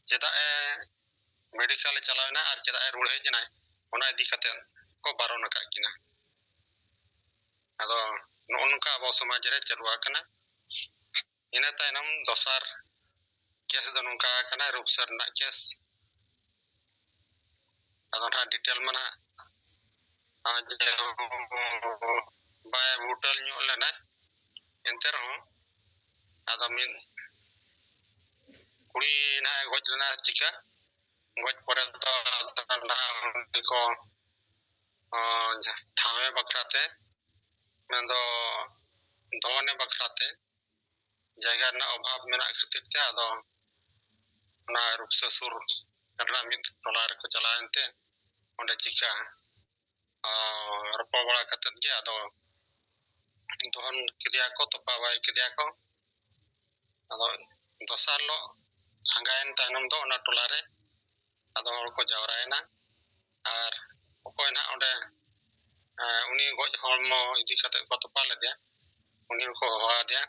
ᱪᱮᱫᱟᱜ ᱮ ᱢᱮᱰᱤᱠᱟᱞ ᱮ ᱪᱟᱞᱟᱣ ᱮᱱᱟ ᱟᱨ ᱪᱮᱫᱟᱜ ᱮ ᱨᱩᱣᱟᱹᱲ ᱦᱮᱡ ᱮᱱᱟᱭ, ᱚᱱᱟ ᱤᱫᱤ ᱠᱟᱛᱮ ᱠᱚ ᱵᱟᱨᱚᱱ ᱟᱠᱟᱫ ᱠᱤᱱᱟ᱾ ᱟᱫᱚ ᱱᱚᱜᱼᱚ ᱱᱚᱝᱠᱟ ᱟᱵᱚ ᱥᱚᱢᱟᱡᱽ ᱨᱮ ᱪᱟᱹᱞᱩ ᱟᱠᱟᱱᱟ᱾ ᱤᱱᱟᱹ ᱛᱟᱭᱱᱚᱢ ᱫᱚᱥᱟᱨ ᱠᱮᱥ ᱫᱚ ᱱᱚᱝᱠᱟ ᱠᱟᱱᱟ, ᱨᱩᱯᱥᱟᱹ ᱨᱮᱱᱟᱜ ᱠᱮᱥ᱾ ᱟᱫᱚ ᱱᱟᱦᱟᱜ ᱰᱤᱴᱮᱞ ᱢᱟ ᱱᱟᱦᱟᱜ ᱵᱟᱭ ᱵᱩᱴᱟᱹᱞ ᱧᱚᱜ ᱞᱮᱱᱟ, ᱮᱱᱛᱮ ᱨᱮᱦᱚᱸ ᱟᱫᱚ ᱢᱤᱫ ᱠᱩᱲᱤ ᱱᱟᱦᱟᱜ ᱮ ᱜᱚᱡ ᱞᱮᱱᱟ᱾ ᱪᱤᱠᱟ ᱜᱚᱡ ᱯᱚᱨᱮ ᱫᱚ ᱟᱫᱚ ᱱᱟᱦᱟᱜ ᱩᱱᱤ ᱠᱚ ᱴᱷᱟᱶᱮ ᱵᱟᱠᱷᱨᱟ ᱛᱮ, ᱢᱮᱱᱫᱚ ᱫᱚᱦᱚᱱᱮ ᱵᱟᱠᱷᱨᱟ ᱛᱮ ᱡᱟᱭᱜᱟ ᱨᱮᱱᱟᱜ ᱚᱵᱷᱟᱵᱽ ᱢᱮᱱᱟᱜ ᱠᱷᱟᱹᱛᱤᱨ ᱛᱮ ᱟᱫᱚ ᱚᱱᱟ ᱨᱩᱯᱥᱟᱹ ᱥᱩᱨ ᱨᱮᱱᱟᱜ ᱢᱤᱫ ᱴᱚᱞᱟ ᱨᱮᱠᱚ ᱪᱟᱞᱟᱣ ᱮᱱᱛᱮ ᱚᱸᱰᱮ ᱪᱤᱠᱟ ᱨᱚᱯᱚᱲ ᱵᱟᱲᱟ ᱠᱟᱛᱮᱫ ᱜᱮ ᱟᱫᱚ ᱫᱚᱦᱚᱱ ᱠᱮᱫᱮᱭᱟ ᱠᱚ, ᱛᱚᱯᱟ ᱵᱟᱭ ᱠᱮᱫᱮᱭᱟ ᱠᱚ᱾ ᱟᱫᱚ ᱫᱚᱥᱟᱨ ᱦᱤᱞᱳᱜ ᱟᱸᱜᱟᱭᱮᱱ ᱛᱟᱭᱱᱚᱢ ᱫᱚ ᱚᱱᱟ ᱴᱚᱞᱟ ᱨᱮ ᱟᱫᱚ ᱦᱚᱲ ᱠᱚ ᱡᱟᱣᱨᱟᱭᱮᱱᱟ᱾ ᱟᱨ ᱚᱠᱚᱭ ᱱᱟᱦᱟᱜ ᱚᱸᱰᱮ ᱩᱱᱤ ᱜᱚᱡ ᱦᱚᱲᱢᱚ ᱤᱫᱤ ᱠᱟᱛᱮ ᱠᱚ ᱛᱚᱯᱟ ᱞᱮᱫᱮᱭᱟ, ᱩᱱᱤ ᱦᱚᱸᱠᱚ ᱦᱚᱦᱚ ᱟᱫᱮᱭᱟ᱾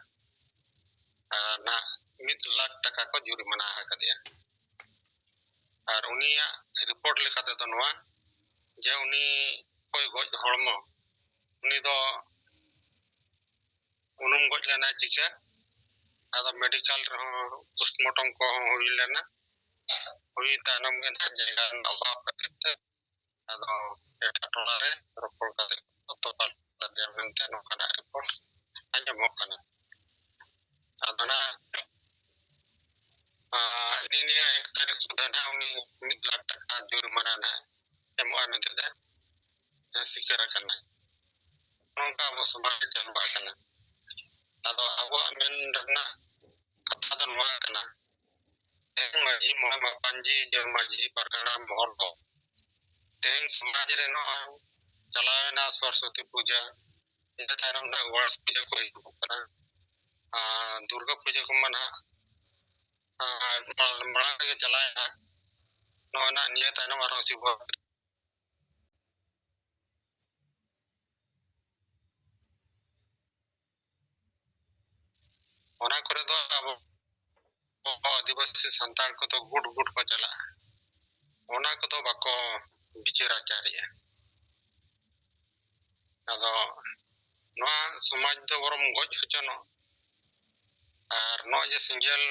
ᱟᱨ ᱱᱟᱦᱟᱜ ᱢᱤᱫ ᱞᱟᱠᱷ ᱴᱟᱠᱟ ᱠᱚ ᱡᱩᱨᱤᱢᱟᱱᱟ ᱟᱠᱟᱫᱮᱭᱟ᱾ ᱟᱨ ᱩᱱᱤᱭᱟᱜ ᱨᱤᱯᱳᱨᱴ ᱞᱮᱠᱟ ᱛᱮᱫᱚ ᱱᱚᱣᱟ ᱡᱮ ᱩᱱᱤ ᱚᱠᱚᱭ ᱜᱚᱡ ᱦᱚᱲᱢᱚ, ᱩᱱᱤ ᱫᱚ ᱩᱱᱩᱢ ᱜᱚᱡ ᱞᱮᱱᱟᱭ ᱪᱤᱠᱟ᱾ ᱟᱫᱚ ᱢᱮᱰᱤᱠᱟᱞ ᱨᱮᱦᱚᱸ ᱯᱳᱥᱴᱢᱚᱨᱴᱚᱢ ᱠᱚᱦᱚᱸ ᱦᱩᱭ ᱞᱮᱱᱟ᱾ ᱦᱩᱭ ᱛᱟᱭᱱᱚᱢ ᱜᱮ ᱱᱟᱦᱟᱜ ᱡᱟᱭᱜᱟ ᱨᱮᱱᱟᱜ ᱚᱵᱷᱟᱵᱽ ᱠᱷᱟᱹᱛᱤᱨ ᱛᱮ ᱟᱫᱚ ᱮᱴᱟᱜ ᱴᱚᱞᱟ ᱨᱮ ᱨᱚᱯᱚᱲ ᱠᱟᱛᱮ ᱠᱚ ᱛᱚᱯᱟ ᱞᱮᱫᱮᱭᱟ ᱢᱮᱱᱛᱮ ᱱᱚᱝᱠᱟᱱᱟᱜ ᱨᱤᱯᱳᱨᱴ ᱟᱸᱡᱚᱢᱚᱜ ᱠᱟᱱᱟ᱾ ᱟᱫᱚ ᱱᱟᱜ, ᱟᱸ, ᱱᱤᱭᱟᱹ ᱱᱤᱭᱟᱹ ᱮᱠ ᱛᱟᱹᱨᱤᱠᱷ ᱥᱩᱫᱷᱟᱹ ᱱᱟᱜ ᱩᱱᱤ ᱢᱤᱫ ᱞᱟᱠᱷ ᱴᱟᱠᱟ ᱡᱩᱨᱤᱢᱟᱱᱟ ᱱᱟᱜ ᱮᱢᱚᱜᱼᱟ ᱢᱮᱱᱛᱮ ᱱᱟᱜ ᱥᱤᱠᱟᱹᱨ ᱟᱠᱟᱱᱟ᱾ ᱱᱚᱝᱠᱟ ᱟᱵᱚ ᱥᱚᱢᱟᱡᱽ ᱨᱮ ᱪᱟᱹᱞᱩ ᱟᱠᱟᱱᱟ᱾ ᱟᱫᱚ ᱟᱵᱚᱣᱟᱜ ᱢᱮᱱ ᱨᱮᱱᱟᱜ ᱠᱟᱛᱷᱟ ᱫᱚ ᱱᱚᱣᱟ ᱠᱟᱱᱟ, ᱛᱮᱦᱮᱧ ᱢᱟᱹᱡᱷᱤ, ᱢᱚᱬᱮ ᱢᱟᱯᱟᱧᱡᱤ, ᱡᱮ ᱢᱟᱹᱡᱷᱤ ᱯᱟᱨᱜᱟᱱᱟ ᱢᱚᱦᱚᱞ ᱠᱚ ᱛᱮᱦᱮᱧ ᱥᱚᱢᱟᱡᱽ ᱨᱮ ᱱᱚᱜᱼᱚᱭ ᱪᱟᱞᱟᱣᱮᱱᱟ ᱥᱚᱨᱚᱥᱚᱛᱤ ᱯᱩᱡᱟᱹ, ᱤᱱᱟᱹ ᱛᱟᱭᱱᱚᱢ ᱱᱟᱜ ᱜᱚᱬᱮᱥ ᱯᱩᱡᱟᱹ ᱠᱚ ᱦᱤᱡᱩᱜ ᱠᱟᱱᱟ, ᱟᱨ ᱫᱩᱨᱜᱟᱹ ᱯᱩᱡᱟᱹ ᱠᱚᱢᱟ ᱱᱟᱜ, ᱟᱨ ᱢᱟᱲᱟᱝ ᱨᱮᱜᱮ ᱪᱟᱞᱟᱣᱮᱱᱟ᱾ ᱱᱚᱜᱼᱚᱭ ᱱᱟᱜ ᱱᱤᱭᱟᱹ ᱛᱟᱭᱱᱚᱢ ᱟᱨᱦᱚᱸ ᱥᱤᱵᱚ ᱚᱱᱟ ᱠᱚᱨᱮ ᱫᱚ ᱟᱵᱚ ᱟᱹᱫᱤᱵᱟᱹᱥᱤ ᱥᱟᱱᱛᱟᱲ ᱠᱚᱫᱚ ᱜᱩᱴ ᱜᱩᱴ ᱠᱚ ᱪᱟᱞᱟᱜᱼᱟ, ᱚᱱᱟ ᱠᱚᱫᱚ ᱵᱟᱠᱚ ᱵᱤᱪᱟᱹᱨ ᱟᱪᱟᱨᱮᱜᱼᱟ᱾ ᱟᱫᱚ ᱱᱚᱣᱟ ᱥᱚᱢᱟᱡᱽ ᱫᱚ ᱵᱚᱨᱚᱢ ᱜᱚᱡ ᱦᱚᱪᱚᱱᱚᱜ, ᱟᱨ ᱱᱚᱜᱼᱚᱭ ᱡᱮ ᱥᱮᱸᱜᱮᱞ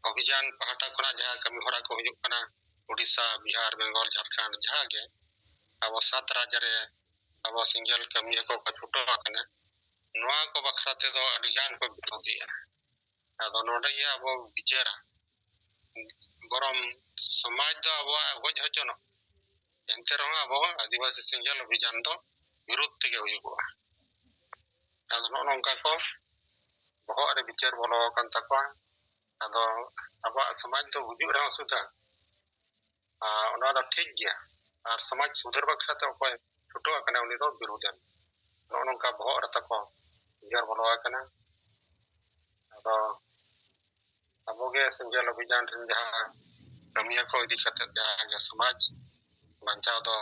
ᱚᱵᱷᱤᱡᱟᱱ ᱯᱟᱦᱴᱟ ᱠᱷᱚᱱᱟᱜ ᱡᱟᱦᱟᱸ ᱠᱟᱹᱢᱤ ᱦᱚᱨᱟ ᱠᱚ ᱦᱩᱭᱩᱜ ᱠᱟᱱᱟ, ᱳᱰᱤᱥᱟ, ᱵᱤᱦᱟᱨ, ᱵᱮᱝᱜᱚᱞ, ᱡᱷᱟᱲᱠᱷᱚᱸᱰ, ᱡᱟᱦᱟᱸ ᱜᱮ ᱟᱵᱚ ᱥᱟᱛ ᱨᱟᱡᱽ ᱨᱮ ᱟᱵᱚ ᱥᱮᱸᱜᱮᱞ ᱠᱟᱹᱢᱤᱭᱟᱹ ᱠᱚ ᱠᱚ ᱪᱷᱩᱴᱟᱹᱣ ᱟᱠᱟᱱᱟ, ᱱᱚᱣᱟ ᱠᱚ ᱵᱟᱠᱷᱨᱟ ᱛᱮᱫᱚ ᱟᱹᱰᱤ ᱜᱟᱱ ᱠᱚ ᱵᱤᱨᱳᱫᱷᱤᱭᱟ᱾ ᱟᱫᱚ ᱱᱚᱰᱮ ᱜᱮ ᱟᱵᱚ ᱵᱤᱪᱟᱹᱨᱟ, ᱵᱚᱨᱚᱢ ᱥᱚᱢᱟᱡᱽ ᱫᱚ ᱟᱵᱚᱣᱟᱜ ᱜᱚᱡ ᱦᱚᱪᱚᱱᱚᱜ, ᱮᱱᱛᱮ ᱨᱮᱦᱚᱸ ᱟᱵᱚ ᱟᱹᱫᱤᱵᱟᱹᱥᱤ ᱥᱮᱸᱜᱮᱞ ᱚᱵᱷᱤᱡᱟᱱ ᱫᱚ ᱵᱤᱨᱩᱫᱷ ᱛᱮᱜᱮ ᱦᱩᱭᱩᱜᱚᱜᱼᱟ᱾ ᱟᱫᱚ ᱱᱚᱜᱼᱚ ᱱᱚᱝᱠᱟ ᱠᱚ ᱵᱚᱦᱚᱜ ᱨᱮ ᱵᱤᱪᱟᱹᱨ ᱵᱚᱞᱚ ᱟᱠᱟᱱ ᱛᱟᱠᱚᱣᱟ᱾ ᱟᱫᱚ ᱟᱵᱚᱣᱟᱜ ᱥᱚᱢᱟᱡᱽ ᱫᱚ ᱜᱩᱡᱩᱜ ᱨᱮᱦᱚᱸ ᱥᱩᱫᱷᱟ, ᱟᱨ ᱚᱱᱟ ᱫᱚ ᱴᱷᱤᱠ ᱜᱮᱭᱟ, ᱟᱨ ᱥᱚᱢᱟᱡᱽ ᱥᱩᱫᱷᱟᱹᱨ ᱵᱟᱠᱷᱨᱟ ᱛᱮ ᱚᱠᱚᱭ ᱪᱷᱩᱴᱟᱹᱣ ᱟᱠᱟᱱᱟ ᱩᱱᱤ ᱫᱚ ᱵᱤᱨᱩᱫᱷ ᱮᱢ᱾ ᱱᱚᱜᱼᱚ ᱱᱚᱝᱠᱟ ᱵᱚᱦᱚᱜ ᱨᱮ ᱛᱟᱠᱚ ᱵᱤᱪᱟᱹᱨ ᱵᱚᱞᱚ ᱟᱠᱟᱱᱟ᱾ ᱟᱫᱚ ᱟᱵᱚᱜᱮ ᱥᱮᱸᱜᱮᱞ ᱚᱵᱷᱤᱡᱟᱱ ᱨᱮᱱ ᱡᱟᱦᱟᱸ ᱠᱟᱹᱢᱤᱭᱟᱹ ᱠᱚ ᱤᱫᱤ ᱠᱟᱛᱮ ᱡᱟᱦᱟᱸ ᱜᱮ ᱥᱚᱢᱟᱡᱽ ᱵᱟᱧᱪᱟᱣ ᱫᱚ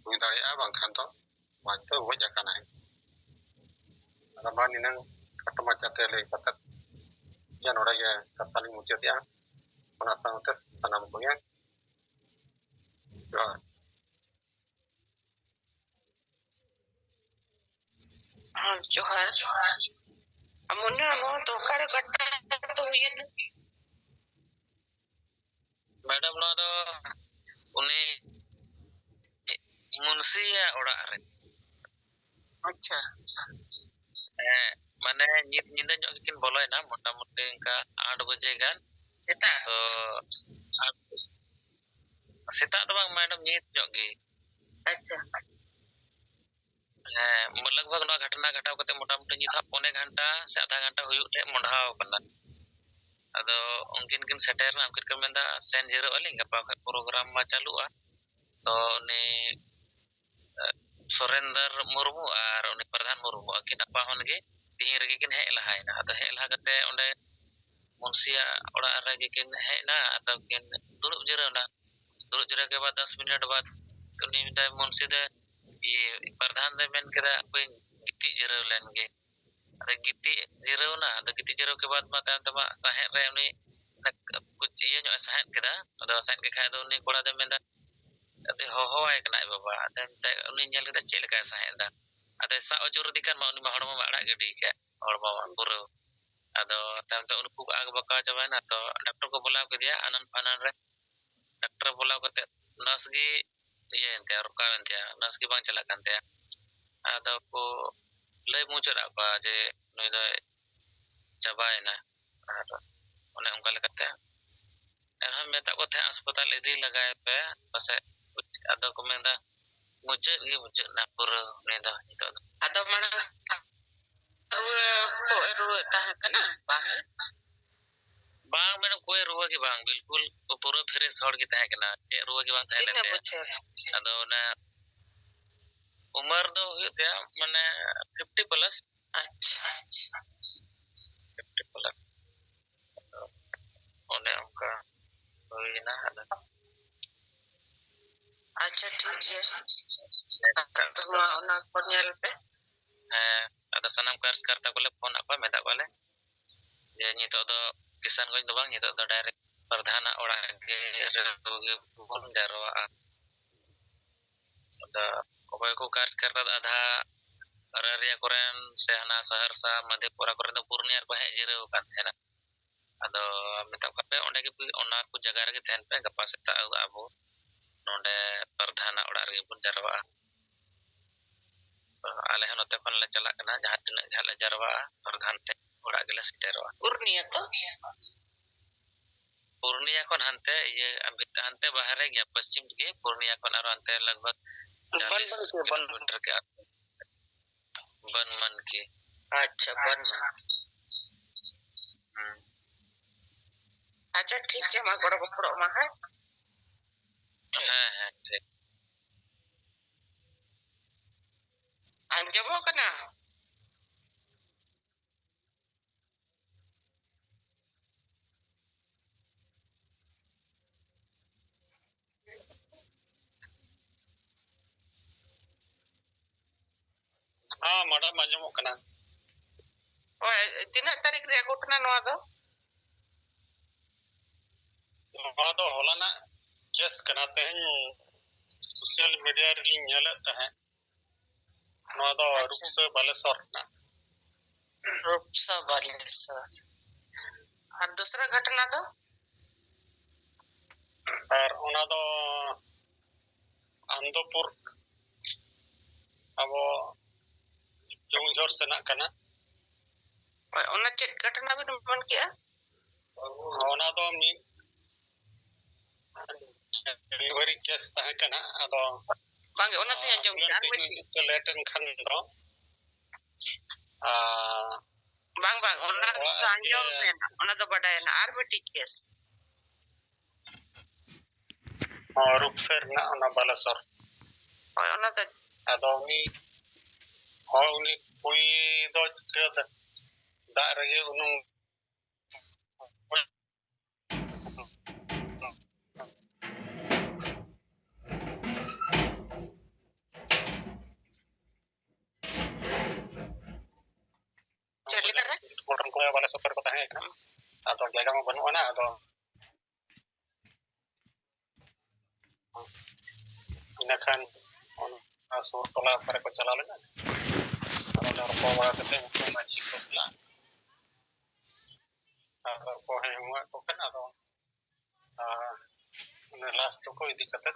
ᱦᱩᱭ ᱫᱟᱲᱮᱭᱟᱜᱼᱟ, ᱵᱟᱝᱠᱷᱟᱱ ᱫᱚ ᱥᱚᱢᱟᱡᱽ ᱫᱚ ᱜᱚᱡ ᱟᱠᱟᱱᱟᱭ᱾ ᱟᱫᱚ ᱢᱟ ᱱᱤᱱᱟᱹᱝ ᱠᱷᱟᱴᱚ ᱢᱟᱪᱷᱟᱛᱮ ᱞᱟᱹᱭ ᱠᱟᱛᱮ ᱜᱮ ᱱᱚᱰᱮ ᱜᱮ ᱠᱟᱛᱷᱟ ᱞᱤᱧ ᱢᱩᱪᱟᱹᱫᱮᱜᱼᱟ᱾ ᱚᱱᱟ ᱥᱟᱶᱛᱮ ᱥᱟᱱᱟᱢ ᱠᱚᱜᱮ ᱡᱚᱦᱟᱨ᱾ ᱦᱮᱸ, ᱡᱚᱦᱟᱨ᱾ ᱢᱚᱱᱮ ᱱᱚᱣᱟ ᱫᱚ ᱚᱠᱟᱨᱮ ᱠᱟᱴᱟᱣ ᱦᱩᱭᱮᱱᱟ? ᱢᱮᱰᱟᱢ, ᱱᱚᱣᱟ ᱫᱚ ᱩᱱᱤ ᱢᱩᱱᱥᱤᱭᱟᱜ ᱚᱲᱟᱜ ᱨᱮ᱾ ᱟᱪᱪᱷᱟ, ᱟᱪᱪᱷᱟ᱾ ᱦᱮᱸ, ᱢᱟᱱᱮ ᱧᱤᱫ ᱧᱤᱫᱟᱹ ᱧᱚᱜ ᱜᱮᱠᱤᱱ ᱵᱚᱞᱚᱭᱮᱱᱟ, ᱢᱚᱴᱟᱢᱩᱴᱤ ᱚᱱᱠᱟ ᱟᱴ ᱵᱟᱡᱮ ᱜᱟᱱ᱾ ᱥᱮᱛᱟᱜ? ᱛᱚ, ᱟᱴ, ᱥᱮᱛᱟᱜ ᱫᱚ ᱵᱟᱝ, madam, ᱧᱤᱫ ᱧᱚᱜ ᱜᱮ᱾ ᱟᱪᱪᱷᱟ᱾ ᱦᱮᱸ, ᱞᱟᱜᱽ ᱵᱷᱟᱜᱽ ᱱᱚᱣᱟ ᱜᱷᱚᱴᱚᱱᱟ ᱜᱷᱚᱴᱟᱣ ᱠᱟᱛᱮ ᱢᱚᱴᱟᱢᱩᱴᱤ ᱧᱤᱫ ᱦᱟᱸᱜ ᱯᱚᱱᱮ ᱜᱷᱚᱱᱴᱟ ᱥᱮ ᱟᱫᱷᱟ ᱜᱷᱚᱱᱴᱟ ᱦᱩᱭᱩᱜ ᱴᱷᱮᱡ ᱢᱚᱰᱷᱟᱣ ᱠᱟᱱᱟ᱾ ᱟᱫᱚ ᱩᱱᱠᱤᱱ ᱠᱤᱱ ᱥᱮᱴᱮᱨ ᱮᱱᱟ, ᱩᱱᱠᱤᱱ ᱠᱤᱱ ᱢᱮᱱᱫᱟ, "ᱥᱮᱱ ᱡᱤᱨᱟᱹᱜ ᱟᱹᱞᱤᱧ, ᱜᱟᱯᱟ ᱠᱷᱚᱡ program ᱢᱟ ᱪᱟᱹᱞᱩᱜᱼᱟ᱾" ᱛᱚ ᱩᱱᱤ, ᱮ, ᱥᱚᱨᱮᱱᱫᱚᱨ ᱢᱩᱨᱢᱩ ᱟᱨ ᱩᱱᱤ ᱯᱨᱚᱫᱷᱟᱱ ᱢᱩᱨᱢᱩ ᱟᱹᱠᱤᱱ ᱟᱯᱟ ᱦᱚᱱ ᱜᱮ ᱛᱤᱦᱤᱧ ᱨᱮᱜᱮ ᱠᱤᱱ ᱦᱮᱡ ᱞᱟᱦᱟᱭᱮᱱᱟ᱾ ᱟᱫᱚ ᱦᱮᱡ ᱞᱟᱦᱟ ᱠᱟᱛᱮ ᱚᱸᱰᱮ ᱢᱩᱱᱥᱤᱭᱟᱜ ᱚᱲᱟᱜ ᱨᱮᱜᱮ ᱠᱤᱱ ᱦᱮᱡ ᱮᱱᱟ, ᱟᱫᱚ ᱠᱤᱱ ᱫᱩᱲᱩᱵ ᱡᱤᱨᱟᱹᱣ ᱮᱱᱟ᱾ ᱫᱩᱲᱩᱵ ᱡᱤᱨᱟᱹᱣ ᱠᱮ ᱵᱟᱫ ᱫᱚᱥ ᱢᱤᱱᱤᱴ ᱵᱟᱫ ᱩᱱᱤ ᱢᱮᱱᱫᱟᱭ, ᱢᱩᱱᱥᱤ ᱫᱚ, ᱤᱭᱟᱹ, ᱯᱨᱚᱫᱷᱟᱱ ᱫᱚᱭ ᱢᱮᱱ ᱠᱮᱫᱟ, "ᱦᱟᱯᱮᱧ ᱜᱤᱛᱤᱡ ᱡᱤᱨᱟᱹᱣ ᱞᱮᱱ ᱜᱮ᱾" ᱟᱫᱚ ᱜᱤᱛᱤᱡ ᱡᱤᱨᱟᱹᱣ ᱮᱱᱟ᱾ ᱟᱫᱚ ᱜᱤᱛᱤᱡ ᱡᱤᱨᱟᱹᱣ ᱠᱮ ᱵᱟᱫ ᱢᱟ ᱛᱟᱭᱚᱢ ᱛᱮᱢᱟ ᱥᱟᱦᱮᱫ ᱨᱮ ᱩᱱᱤ ᱚᱱᱮ ᱠᱩᱪ ᱤᱭᱟᱹ ᱧᱚᱜ ᱮ ᱥᱟᱦᱮᱫ ᱠᱮᱫᱟ᱾ ᱟᱫᱚ ᱥᱟᱦᱮᱫ ᱠᱮᱫ ᱠᱷᱟᱡ ᱫᱚ ᱩᱱᱤ ᱠᱚᱲᱟ ᱫᱚᱭ ᱢᱮᱱᱫᱟ, ᱟᱫᱚ ᱦᱚᱦᱚᱣᱟᱭ ᱠᱟᱱᱟ ᱟᱡ ᱵᱟᱵᱟ᱾ ᱟᱫᱚ ᱢᱮᱛᱟᱭ, ᱩᱱᱤ ᱧᱮᱞ ᱠᱮᱫᱟ ᱪᱮᱫ ᱞᱮᱠᱟᱭ ᱥᱟᱦᱮᱫ ᱮᱫᱟ᱾ ᱟᱫᱚᱭ ᱥᱟᱵ ᱟᱹᱪᱩᱨ ᱟᱫᱮ ᱠᱷᱟᱱ ᱢᱟ ᱩᱱᱤ ᱢᱟ ᱦᱚᱲᱢᱚ ᱢᱟ ᱟᱲᱟᱜ ᱜᱤᱰᱤ ᱠᱟᱜ, ᱦᱚᱲᱢᱚ ᱢᱟ ᱯᱩᱨᱟᱹ᱾ ᱟᱫᱚ ᱛᱟᱭᱚᱢ ᱛᱮ ᱩᱱᱠᱩ ᱠᱚ ᱟᱜ ᱵᱟᱠᱟᱣ ᱪᱟᱵᱟᱭᱮᱱᱟ᱾ ᱛᱚ ᱰᱟᱠᱴᱚᱨ ᱠᱚ ᱵᱩᱞᱟᱣ ᱠᱮᱫᱮᱭᱟ ᱟᱱᱟᱱ ᱯᱷᱟᱱᱟᱱ ᱨᱮ᱾ ᱰᱟᱠᱴᱚᱨ ᱵᱩᱞᱟᱣ ᱠᱟᱛᱮ ᱱᱟᱨᱥ ᱜᱮ ᱤᱭᱟᱹᱭᱮᱱ ᱛᱟᱭᱟ, ᱨᱚᱠᱟᱣᱮᱱ ᱛᱟᱭᱟ, ᱱᱟᱨᱥ ᱜᱮ ᱵᱟᱝ ᱪᱟᱞᱟᱜ ᱠᱟᱱ ᱛᱟᱭᱟ᱾ ᱟᱫᱚ ᱠᱚ ᱞᱟᱹᱭ ᱢᱩᱪᱟᱹᱫ ᱟᱫ ᱠᱚᱣᱟ ᱡᱮ ᱱᱩᱭ ᱫᱚᱭ ᱪᱟᱵᱟᱭᱮᱱᱟ᱾ ᱟᱨ ᱚᱱᱮ ᱚᱱᱠᱟ ᱞᱮᱠᱟᱛᱮ ᱮᱱᱦᱚᱸ ᱢᱮᱛᱟᱜ ᱠᱚ ᱛᱟᱦᱮᱸᱫ ᱦᱟᱥᱯᱟᱛᱟᱞ ᱤᱫᱤ ᱞᱟᱜᱟᱭ ᱯᱮ, ᱯᱟᱥᱮᱡ ᱟᱫᱚ ᱠᱚ ᱢᱮᱱᱫᱟ ᱢᱩᱪᱟᱹᱫ ᱜᱮ ᱢᱩᱪᱟᱹᱫ ᱮᱱᱟ ᱯᱩᱨᱟᱹ ᱩᱱᱤ ᱫᱚ ᱱᱤᱛᱚᱜ ᱫᱚ᱾ ᱟᱫᱚ ᱢᱟᱲᱟᱝ ᱨᱩᱣᱟᱹ ᱠᱚ ᱨᱩᱣᱟᱹᱜ ᱛᱟᱦᱮᱸ ᱠᱟᱱᱟ? ᱵᱟᱝ᱾ ᱵᱟᱝ, madam, ᱚᱠᱚᱭ ᱨᱩᱣᱟᱹ ᱜᱮ ᱵᱟᱝ, ᱵᱤᱞᱠᱩᱞ ᱯᱩᱨᱟᱹ fresh ᱦᱚᱲ ᱜᱮ ᱛᱟᱦᱮᱸ ᱠᱟᱱᱟ, ᱪᱮᱫ ᱨᱩᱣᱟᱹ ᱜᱮ ᱵᱟᱝ ᱛᱟᱦᱮᱸ ᱞᱮᱱ ᱛᱤᱱᱟᱹᱜ ᱛᱟᱭᱟ᱾ ᱵᱚᱪᱷᱚᱨ? ᱟᱫᱚ ᱚᱱᱟ ᱩᱢᱮᱨ ᱫᱚ ᱦᱩᱭᱩᱜ ᱛᱟᱭᱟ ᱢᱟᱱᱮ fifty plus᱾ ᱟᱪᱪᱷᱟ, ᱟᱪᱪᱷᱟ᱾ Fifty plus᱾ ᱟᱫᱚ ᱚᱱᱮ ᱚᱱᱠᱟ ᱦᱩᱭᱮᱱᱟ᱾ ᱟᱫᱚ ᱟᱪᱪᱷᱟ, ᱴᱷᱤᱠ ᱜᱮᱭᱟ᱾ ᱱᱮᱛᱟᱨ ᱛᱚ ᱢᱟ ᱚᱱᱟ ᱠᱚ ᱧᱮᱞ ᱯᱮ᱾ ᱦᱮᱸ, ᱟᱫᱚ ᱥᱟᱱᱟᱢ ᱠᱟᱨᱡᱽᱠᱟᱨᱛᱟ ᱠᱚᱞᱮ ᱯᱷᱳᱱ ᱟᱫ ᱠᱚᱣᱟ, ᱢᱮᱛᱟᱜ ᱠᱚᱣᱟᱞᱮ ᱡᱮ ᱱᱤᱛᱚᱜ ᱫᱚ ᱠᱤᱥᱟᱱᱜᱚᱸᱡᱽ ᱫᱚ ᱵᱟᱝ, ᱱᱤᱛᱚᱜ ᱫᱚ direct ᱯᱨᱚᱫᱷᱟᱱᱟᱜ ᱚᱲᱟᱜ ᱜᱮ ᱨᱮᱵᱚᱱ ᱡᱟᱨᱣᱟᱜᱼᱟ᱾ ᱟᱫᱚ ᱚᱠᱚᱭ ᱠᱚ ᱠᱟᱨᱡᱽᱠᱟᱨᱛᱟ ᱫᱚ ᱟᱫᱷᱟ ᱟᱨᱟᱨᱤᱭᱟ ᱠᱚᱨᱮᱱ ᱥᱮ ᱦᱟᱱᱟ ᱥᱟᱦᱟᱨᱥᱟ, ᱢᱟᱫᱷᱮᱯᱩᱨᱟ ᱠᱚᱨᱮᱱ ᱫᱚ ᱯᱩᱨᱩᱞᱤᱭᱟ ᱨᱮᱠᱚ ᱦᱮᱡ ᱡᱤᱨᱟᱹᱣ ᱟᱠᱟᱱ ᱛᱟᱦᱮᱱᱟ᱾ ᱟᱫᱚ ᱢᱮᱛᱟᱜ ᱠᱚᱣᱟ ᱯᱮ, ᱚᱸᱰᱮ ᱜᱮ ᱯᱮ, ᱚᱱᱟ ᱠᱚ ᱡᱟᱭᱜᱟ ᱨᱮᱜᱮ ᱛᱟᱦᱮᱱ ᱯᱮ, ᱜᱟᱯᱟ ᱥᱮᱛᱟᱜ ᱟᱵᱚ ᱱᱚᱰᱮ ᱯᱨᱚᱫᱷᱟᱱᱟᱜ ᱚᱲᱟᱜ ᱨᱮᱜᱮ ᱵᱚᱱ ᱡᱟᱨᱣᱟᱜᱼᱟ᱾ ᱟᱞᱮ ᱦᱚᱸ ᱱᱚᱛᱮ ᱠᱷᱚᱱ ᱞᱮ ᱪᱟᱞᱟᱜ ᱠᱟᱱᱟ, ᱡᱟᱦᱟᱸ ᱛᱤᱱᱟᱹᱜ ᱜᱮ ᱦᱟᱸᱜ ᱞᱮ ᱡᱟᱨᱣᱟᱜᱼᱟ, ᱯᱨᱚᱫᱷᱟᱱ ᱴᱷᱮᱱ ᱚᱲᱟᱜ ᱜᱮᱞᱮ ᱥᱮᱴᱮᱨᱚᱜᱼᱟ᱾ ᱯᱩᱨᱱᱤᱭᱟ ᱛᱚ? ᱯᱩᱨᱱᱤᱭᱟ ᱠᱷᱚᱱ ᱦᱟᱱᱛᱮ, ᱤᱭᱟᱹ, ᱦᱟᱱᱛᱮ ᱵᱟᱦᱨᱮ ᱜᱮᱭᱟ, ᱯᱚᱥᱪᱤᱢ ᱨᱮᱜᱮ, ᱯᱩᱨᱱᱤᱭᱟ ᱠᱷᱚᱱ ᱟᱨᱚ ᱦᱟᱱᱛᱮ ᱞᱟᱜᱽ ᱵᱷᱟᱜᱽ ᱵᱚᱱ ᱪᱟᱞᱤᱥ ᱵᱚᱱ ᱠᱤᱞᱳᱢᱤᱴᱟᱨ ᱜᱮ᱾ ᱵᱚᱱ ᱢᱟᱱᱠᱤ᱾ ᱟᱪᱪᱷᱟ, ᱵᱚᱱ ᱢᱟᱱᱠᱤ᱾ ᱦᱩᱸ᱾ ᱟᱪᱪᱷᱟ, ᱴᱷᱤᱠ ᱜᱮᱭᱟ, ᱢᱟ ᱜᱚᱲᱚ ᱜᱚᱯᱚᱲᱚᱜ ᱢᱟ, ᱦᱮᱸ? ᱦᱮᱸ, ᱦᱮᱸ, ᱴᱷᱤᱠ᱾ ᱟᱸᱡᱚᱢᱚᱜ ᱠᱟᱱᱟ? ᱦᱮᱸ, ᱢᱮᱰᱟᱢ, ᱟᱸᱡᱚᱢᱚᱜ ᱠᱟᱱᱟ᱾ ᱦᱳᱭ, ᱛᱤᱱᱟᱹᱜ ᱛᱟᱹᱨᱤᱠᱷ ᱨᱮᱭᱟᱜ ᱜᱷᱚᱴᱚᱱᱟ ᱱᱚᱣᱟ ᱫᱚ? ᱱᱚᱣᱟ ᱫᱚ ᱦᱚᱞᱟᱱᱟᱜ ᱠᱮᱥ ᱠᱟᱱᱟ, ᱛᱮᱦᱮᱧ ᱥᱳᱥᱟᱞ ᱢᱤᱰᱤᱭᱟ ᱨᱮᱞᱤᱧ ᱧᱮᱞᱮᱫ ᱛᱟᱦᱮᱸᱫ᱾ ᱱᱚᱣᱟ ᱫᱚ ᱟᱪᱪᱷᱟ᱾ ᱨᱩᱯᱥᱟᱹ ᱵᱟᱞᱮᱥᱚᱨ ᱨᱮᱱᱟᱜ᱾ ᱨᱩᱯᱥᱟᱹ ᱵᱟᱞᱮᱥᱚᱨ᱾ ᱟᱨ ᱫᱚᱥᱨᱟ ᱜᱷᱚᱴᱚᱱᱟ ᱫᱚ? ᱟᱨ ᱚᱱᱟ ᱫᱚ ᱟᱱᱫᱚᱯᱩᱨ, ᱟᱵᱚ ᱠᱮᱣᱩᱡᱷᱚᱨ ᱥᱮᱱᱟᱜ ᱠᱟᱱᱟ᱾ ᱦᱳᱭ, ᱚᱱᱟ ᱪᱮᱫ ᱜᱷᱚᱴᱚᱱᱟ ᱵᱤᱱ ᱢᱮᱱ ᱠᱮᱜᱼᱟ? ᱚᱱᱟ ᱫᱚ ᱢᱤᱫ ᱰᱮᱞᱤᱵᱷᱟᱨᱤ ᱠᱮᱥ ᱛᱟᱦᱮᱸ ᱠᱟᱱᱟ, ᱟᱫᱚ ᱵᱟᱝᱜᱮ, ᱚᱱᱟ ᱫᱚᱧ ᱟᱸᱡᱚᱢ ᱠᱮᱫᱟ᱾ ᱟᱨ ambulance ᱢᱤᱫᱴᱤᱡ ᱤᱫᱤ ᱛᱮ ᱞᱮᱴ ᱮᱱ ᱠᱷᱟᱱ ᱫᱚ, ᱟᱨ ᱵᱟᱝ, ᱵᱟᱝ, ᱚᱱᱟ ᱚᱲᱟᱜ ᱫᱚ ᱟᱸᱡᱚᱢ ᱜᱮ ᱢᱮᱱᱟᱜ, ᱚᱱᱟ ᱫᱚ ᱵᱟᱰᱟᱭᱮᱱᱟ᱾ ᱟᱨ ᱢᱤᱫᱴᱤᱡ ᱠᱮᱥ᱾ ᱦᱚᱸ, ᱨᱩᱯᱥᱟᱹ ᱨᱮᱱᱟᱜ ᱚᱱᱟ ᱵᱟᱞᱮᱥᱚᱨ᱾ ᱦᱳᱭ, ᱚᱱᱟ ᱫᱚ ᱟᱫᱚ ᱩᱱᱤ, ᱦᱳᱭ, ᱩᱱᱤ ᱠᱩᱲᱤ ᱫᱚ ᱪᱤᱠᱟᱹ ᱫᱟᱜ ᱨᱮᱜᱮ ᱩᱱᱩᱢ ᱪᱮᱫ ᱞᱮᱠᱟ ᱨᱮ? ᱜᱚᱴᱚᱱ ᱠᱚ ᱵᱟᱞᱮ ᱥᱚᱛᱚᱨ ᱠᱚ ᱛᱟᱦᱮᱸ ᱠᱟᱱᱟ᱾ ᱟᱫᱚ ᱡᱟᱭᱜᱟ ᱢᱟ ᱵᱟᱹᱱᱩᱜ ᱟᱱᱟ, ᱟᱫᱚ ᱤᱱᱟᱹ ᱠᱷᱟᱱ ᱚᱱᱟ ᱥᱩᱨ ᱴᱚᱞᱟ ᱚᱠᱟ ᱨᱮᱠᱚ ᱪᱟᱞᱟᱣ ᱞᱮᱱᱟ, ᱟᱨ ᱚᱸᱰᱮ ᱨᱚᱯᱚᱲ ᱵᱟᱲᱟ ᱠᱟᱛᱮ ᱩᱱᱠᱩ ᱢᱟᱹᱡᱷᱤ ᱠᱚ ᱥᱟᱞᱟᱜ ᱟᱨ ᱠᱚ ᱦᱮᱡ ᱦᱚᱦᱚᱣᱟᱫ ᱠᱚ ᱠᱷᱟᱱ, ᱟᱫᱚ, ᱟᱨ ᱚᱱᱟ ᱞᱟᱥ ᱫᱚᱠᱚ ᱤᱫᱤ ᱠᱟᱛᱮ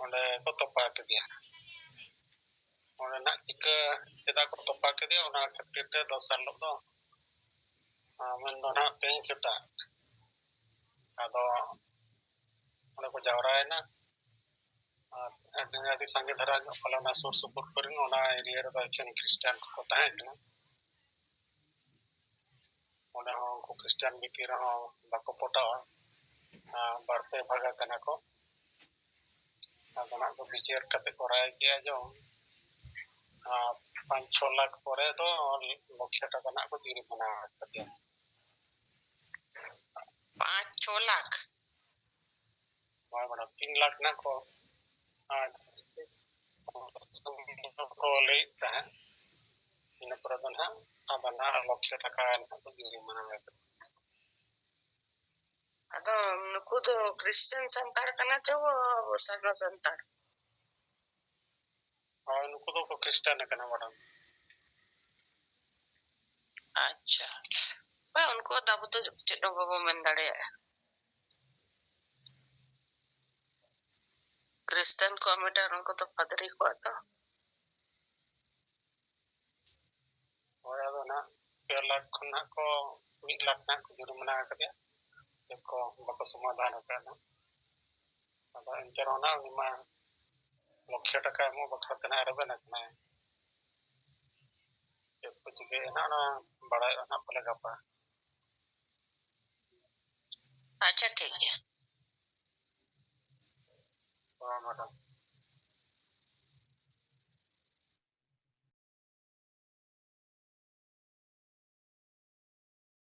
ᱚᱸᱰᱮ ᱠᱚ ᱛᱚᱯᱟ ᱠᱮᱫᱮᱭᱟ᱾ ᱚᱸᱰᱮ ᱱᱟᱜ ᱪᱤᱠᱟᱹ, ᱪᱮᱫᱟᱜ ᱠᱚ ᱛᱚᱯᱟ ᱠᱮᱫᱮᱭᱟ, ᱚᱱᱟ ᱠᱷᱟᱹᱛᱤᱨ ᱛᱮ ᱫᱚᱥᱟᱨ ᱦᱤᱞᱳᱜ ᱫᱚ, ᱟᱨ ᱢᱮᱱᱫᱚ ᱱᱟᱜ ᱛᱮᱦᱮᱧ ᱥᱮᱛᱟᱜ ᱟᱫᱚ ᱚᱸᱰᱮ ᱠᱚ ᱡᱟᱣᱨᱟᱭᱮᱱᱟ᱾ ᱟᱨ ᱟᱹᱰᱤ, ᱟᱹᱰᱤ ᱥᱟᱸᱜᱮ ᱫᱷᱟᱨᱟ ᱧᱚᱜ ᱯᱟᱞᱮ ᱚᱱᱟ ᱥᱩᱨ ᱥᱩᱯᱩᱨ ᱠᱚᱨᱮᱱ, ᱚᱱᱟ area ᱨᱮᱫᱚ ᱮᱠᱷᱮᱱ ᱠᱷᱨᱤᱥᱴᱟᱱ ᱠᱚᱠᱚ ᱛᱟᱦᱮᱸ ᱠᱟᱱᱟ᱾ ᱚᱸᱰᱮ ᱦᱚᱸ ᱩᱱᱠᱩ ᱠᱷᱨᱤᱥᱴᱟᱱ ᱵᱷᱤᱛᱤᱨ ᱨᱮᱦᱚᱸ ᱵᱟᱠᱚ ᱯᱚᱴᱟᱣᱟ᱾ ᱟᱨ ᱵᱟᱨ ᱯᱮ ᱵᱷᱟᱜᱟ ᱠᱟᱱᱟ ᱠᱚ᱾ ᱟᱫᱚ ᱱᱟᱜ ᱠᱚ ᱵᱤᱪᱟᱹᱨ ᱠᱟᱛᱮ ᱠᱚ ᱨᱟᱭ ᱠᱮᱜᱼᱟ ᱡᱮ, ᱟᱨ ᱯᱟᱸᱪ ᱪᱷᱚ ᱞᱟᱠᱷ ᱯᱚᱨᱮ ᱫᱚ ᱞᱚᱠᱷᱮ ᱴᱟᱠᱟ ᱱᱟᱜ ᱠᱚ ᱡᱩᱨᱤᱢᱟᱱᱟ ᱟᱠᱟᱫᱮᱭᱟ᱾ ᱯᱟᱸᱪ ᱪᱷᱚ ᱞᱟᱠᱷ? ᱦᱳᱭ ᱢᱮᱰᱟᱢ, ᱛᱤᱱ ᱞᱟᱠᱷ ᱱᱟᱜ ᱠᱚ, ᱟᱨ ᱠᱚ ᱞᱟᱹᱭᱮᱫ ᱛᱟᱦᱮᱸᱫ, ᱤᱱᱟᱹ ᱯᱚᱨᱮ ᱫᱚ ᱱᱟᱜ ᱟᱫᱚ ᱱᱟᱜ ᱞᱚᱠᱷᱮ ᱴᱟᱠᱟ ᱱᱟᱜ ᱠᱚ ᱡᱩᱨᱤᱢᱟᱱᱟ ᱟᱠᱟᱫᱮᱭᱟ᱾ ᱟᱫᱚ ᱱᱩᱠᱩ ᱫᱚ ᱠᱷᱨᱤᱥᱴᱟᱱ ᱥᱟᱱᱛᱟᱲ ᱠᱟᱱᱟ ᱪᱚ ᱟᱵᱚ ᱥᱟᱨᱱᱟ ᱥᱟᱱᱛᱟᱲ? ᱦᱳᱭ, ᱱᱩᱠᱩ ᱫᱚᱠᱚ ᱠᱷᱨᱤᱥᱴᱟᱱ ᱟᱠᱟᱱᱟ ᱢᱮᱰᱟᱢ᱾ ᱟᱪᱪᱷᱟ, ᱵᱟᱝ, ᱩᱱᱠᱩᱣᱟᱜ ᱫᱚ ᱟᱵᱚ ᱫᱚ ᱪᱮᱫ ᱦᱚᱸ ᱵᱟᱵᱚ ᱢᱮᱱ ᱫᱟᱲᱮᱭᱟᱜᱼᱟ᱾ ᱠᱷᱨᱤᱥᱴᱟᱱ ᱠᱚᱣᱟᱜ ᱢᱤᱫᱴᱟᱝ, ᱩᱱᱠᱩ ᱫᱚ ᱯᱟᱫᱽᱨᱤ ᱠᱚᱣᱟᱜ ᱫᱚ᱾ ᱦᱳᱭ, ᱟᱫᱚ ᱱᱟᱜ ᱯᱮ ᱞᱟᱠᱷ ᱠᱷᱚᱱ ᱱᱟᱜ ᱠᱚ, ᱢᱤᱫ ᱞᱟᱠᱷ ᱱᱟᱜ ᱠᱚ ᱡᱩᱨᱤᱢᱟᱱᱟ ᱟᱠᱟᱫᱮᱭᱟ, ᱪᱮᱫ ᱠᱚ ᱵᱟᱠᱚ ᱥᱚᱢᱟᱫᱷᱟᱱ ᱟᱠᱟᱫ ᱱᱟᱜ᱾ ᱟᱫᱚ ᱮᱱᱛᱮ ᱨᱮᱦᱚᱸ ᱱᱟᱜ ᱩᱱᱤ ᱢᱟ ᱞᱚᱠᱷᱮ ᱴᱟᱠᱟ ᱮᱢᱚᱜ ᱵᱟᱠᱷᱨᱟ ᱛᱮ ᱱᱟᱜ ᱨᱮᱵᱮᱱ ᱟᱠᱟᱱᱟᱭ᱾ ᱪᱮᱫ ᱠᱚ ᱪᱤᱠᱟᱹᱭᱟ ᱱᱟᱜ, ᱚᱱᱟ ᱵᱟᱲᱟᱭᱚᱜᱼᱟ ᱱᱟᱜ ᱯᱟᱞᱮ ᱜᱟᱯᱟ᱾ ᱟᱪᱪᱷᱟ, ᱴᱷᱤᱠ ᱜᱮᱭᱟ᱾ ᱦᱳᱭ ᱢᱮᱰᱟᱢ᱾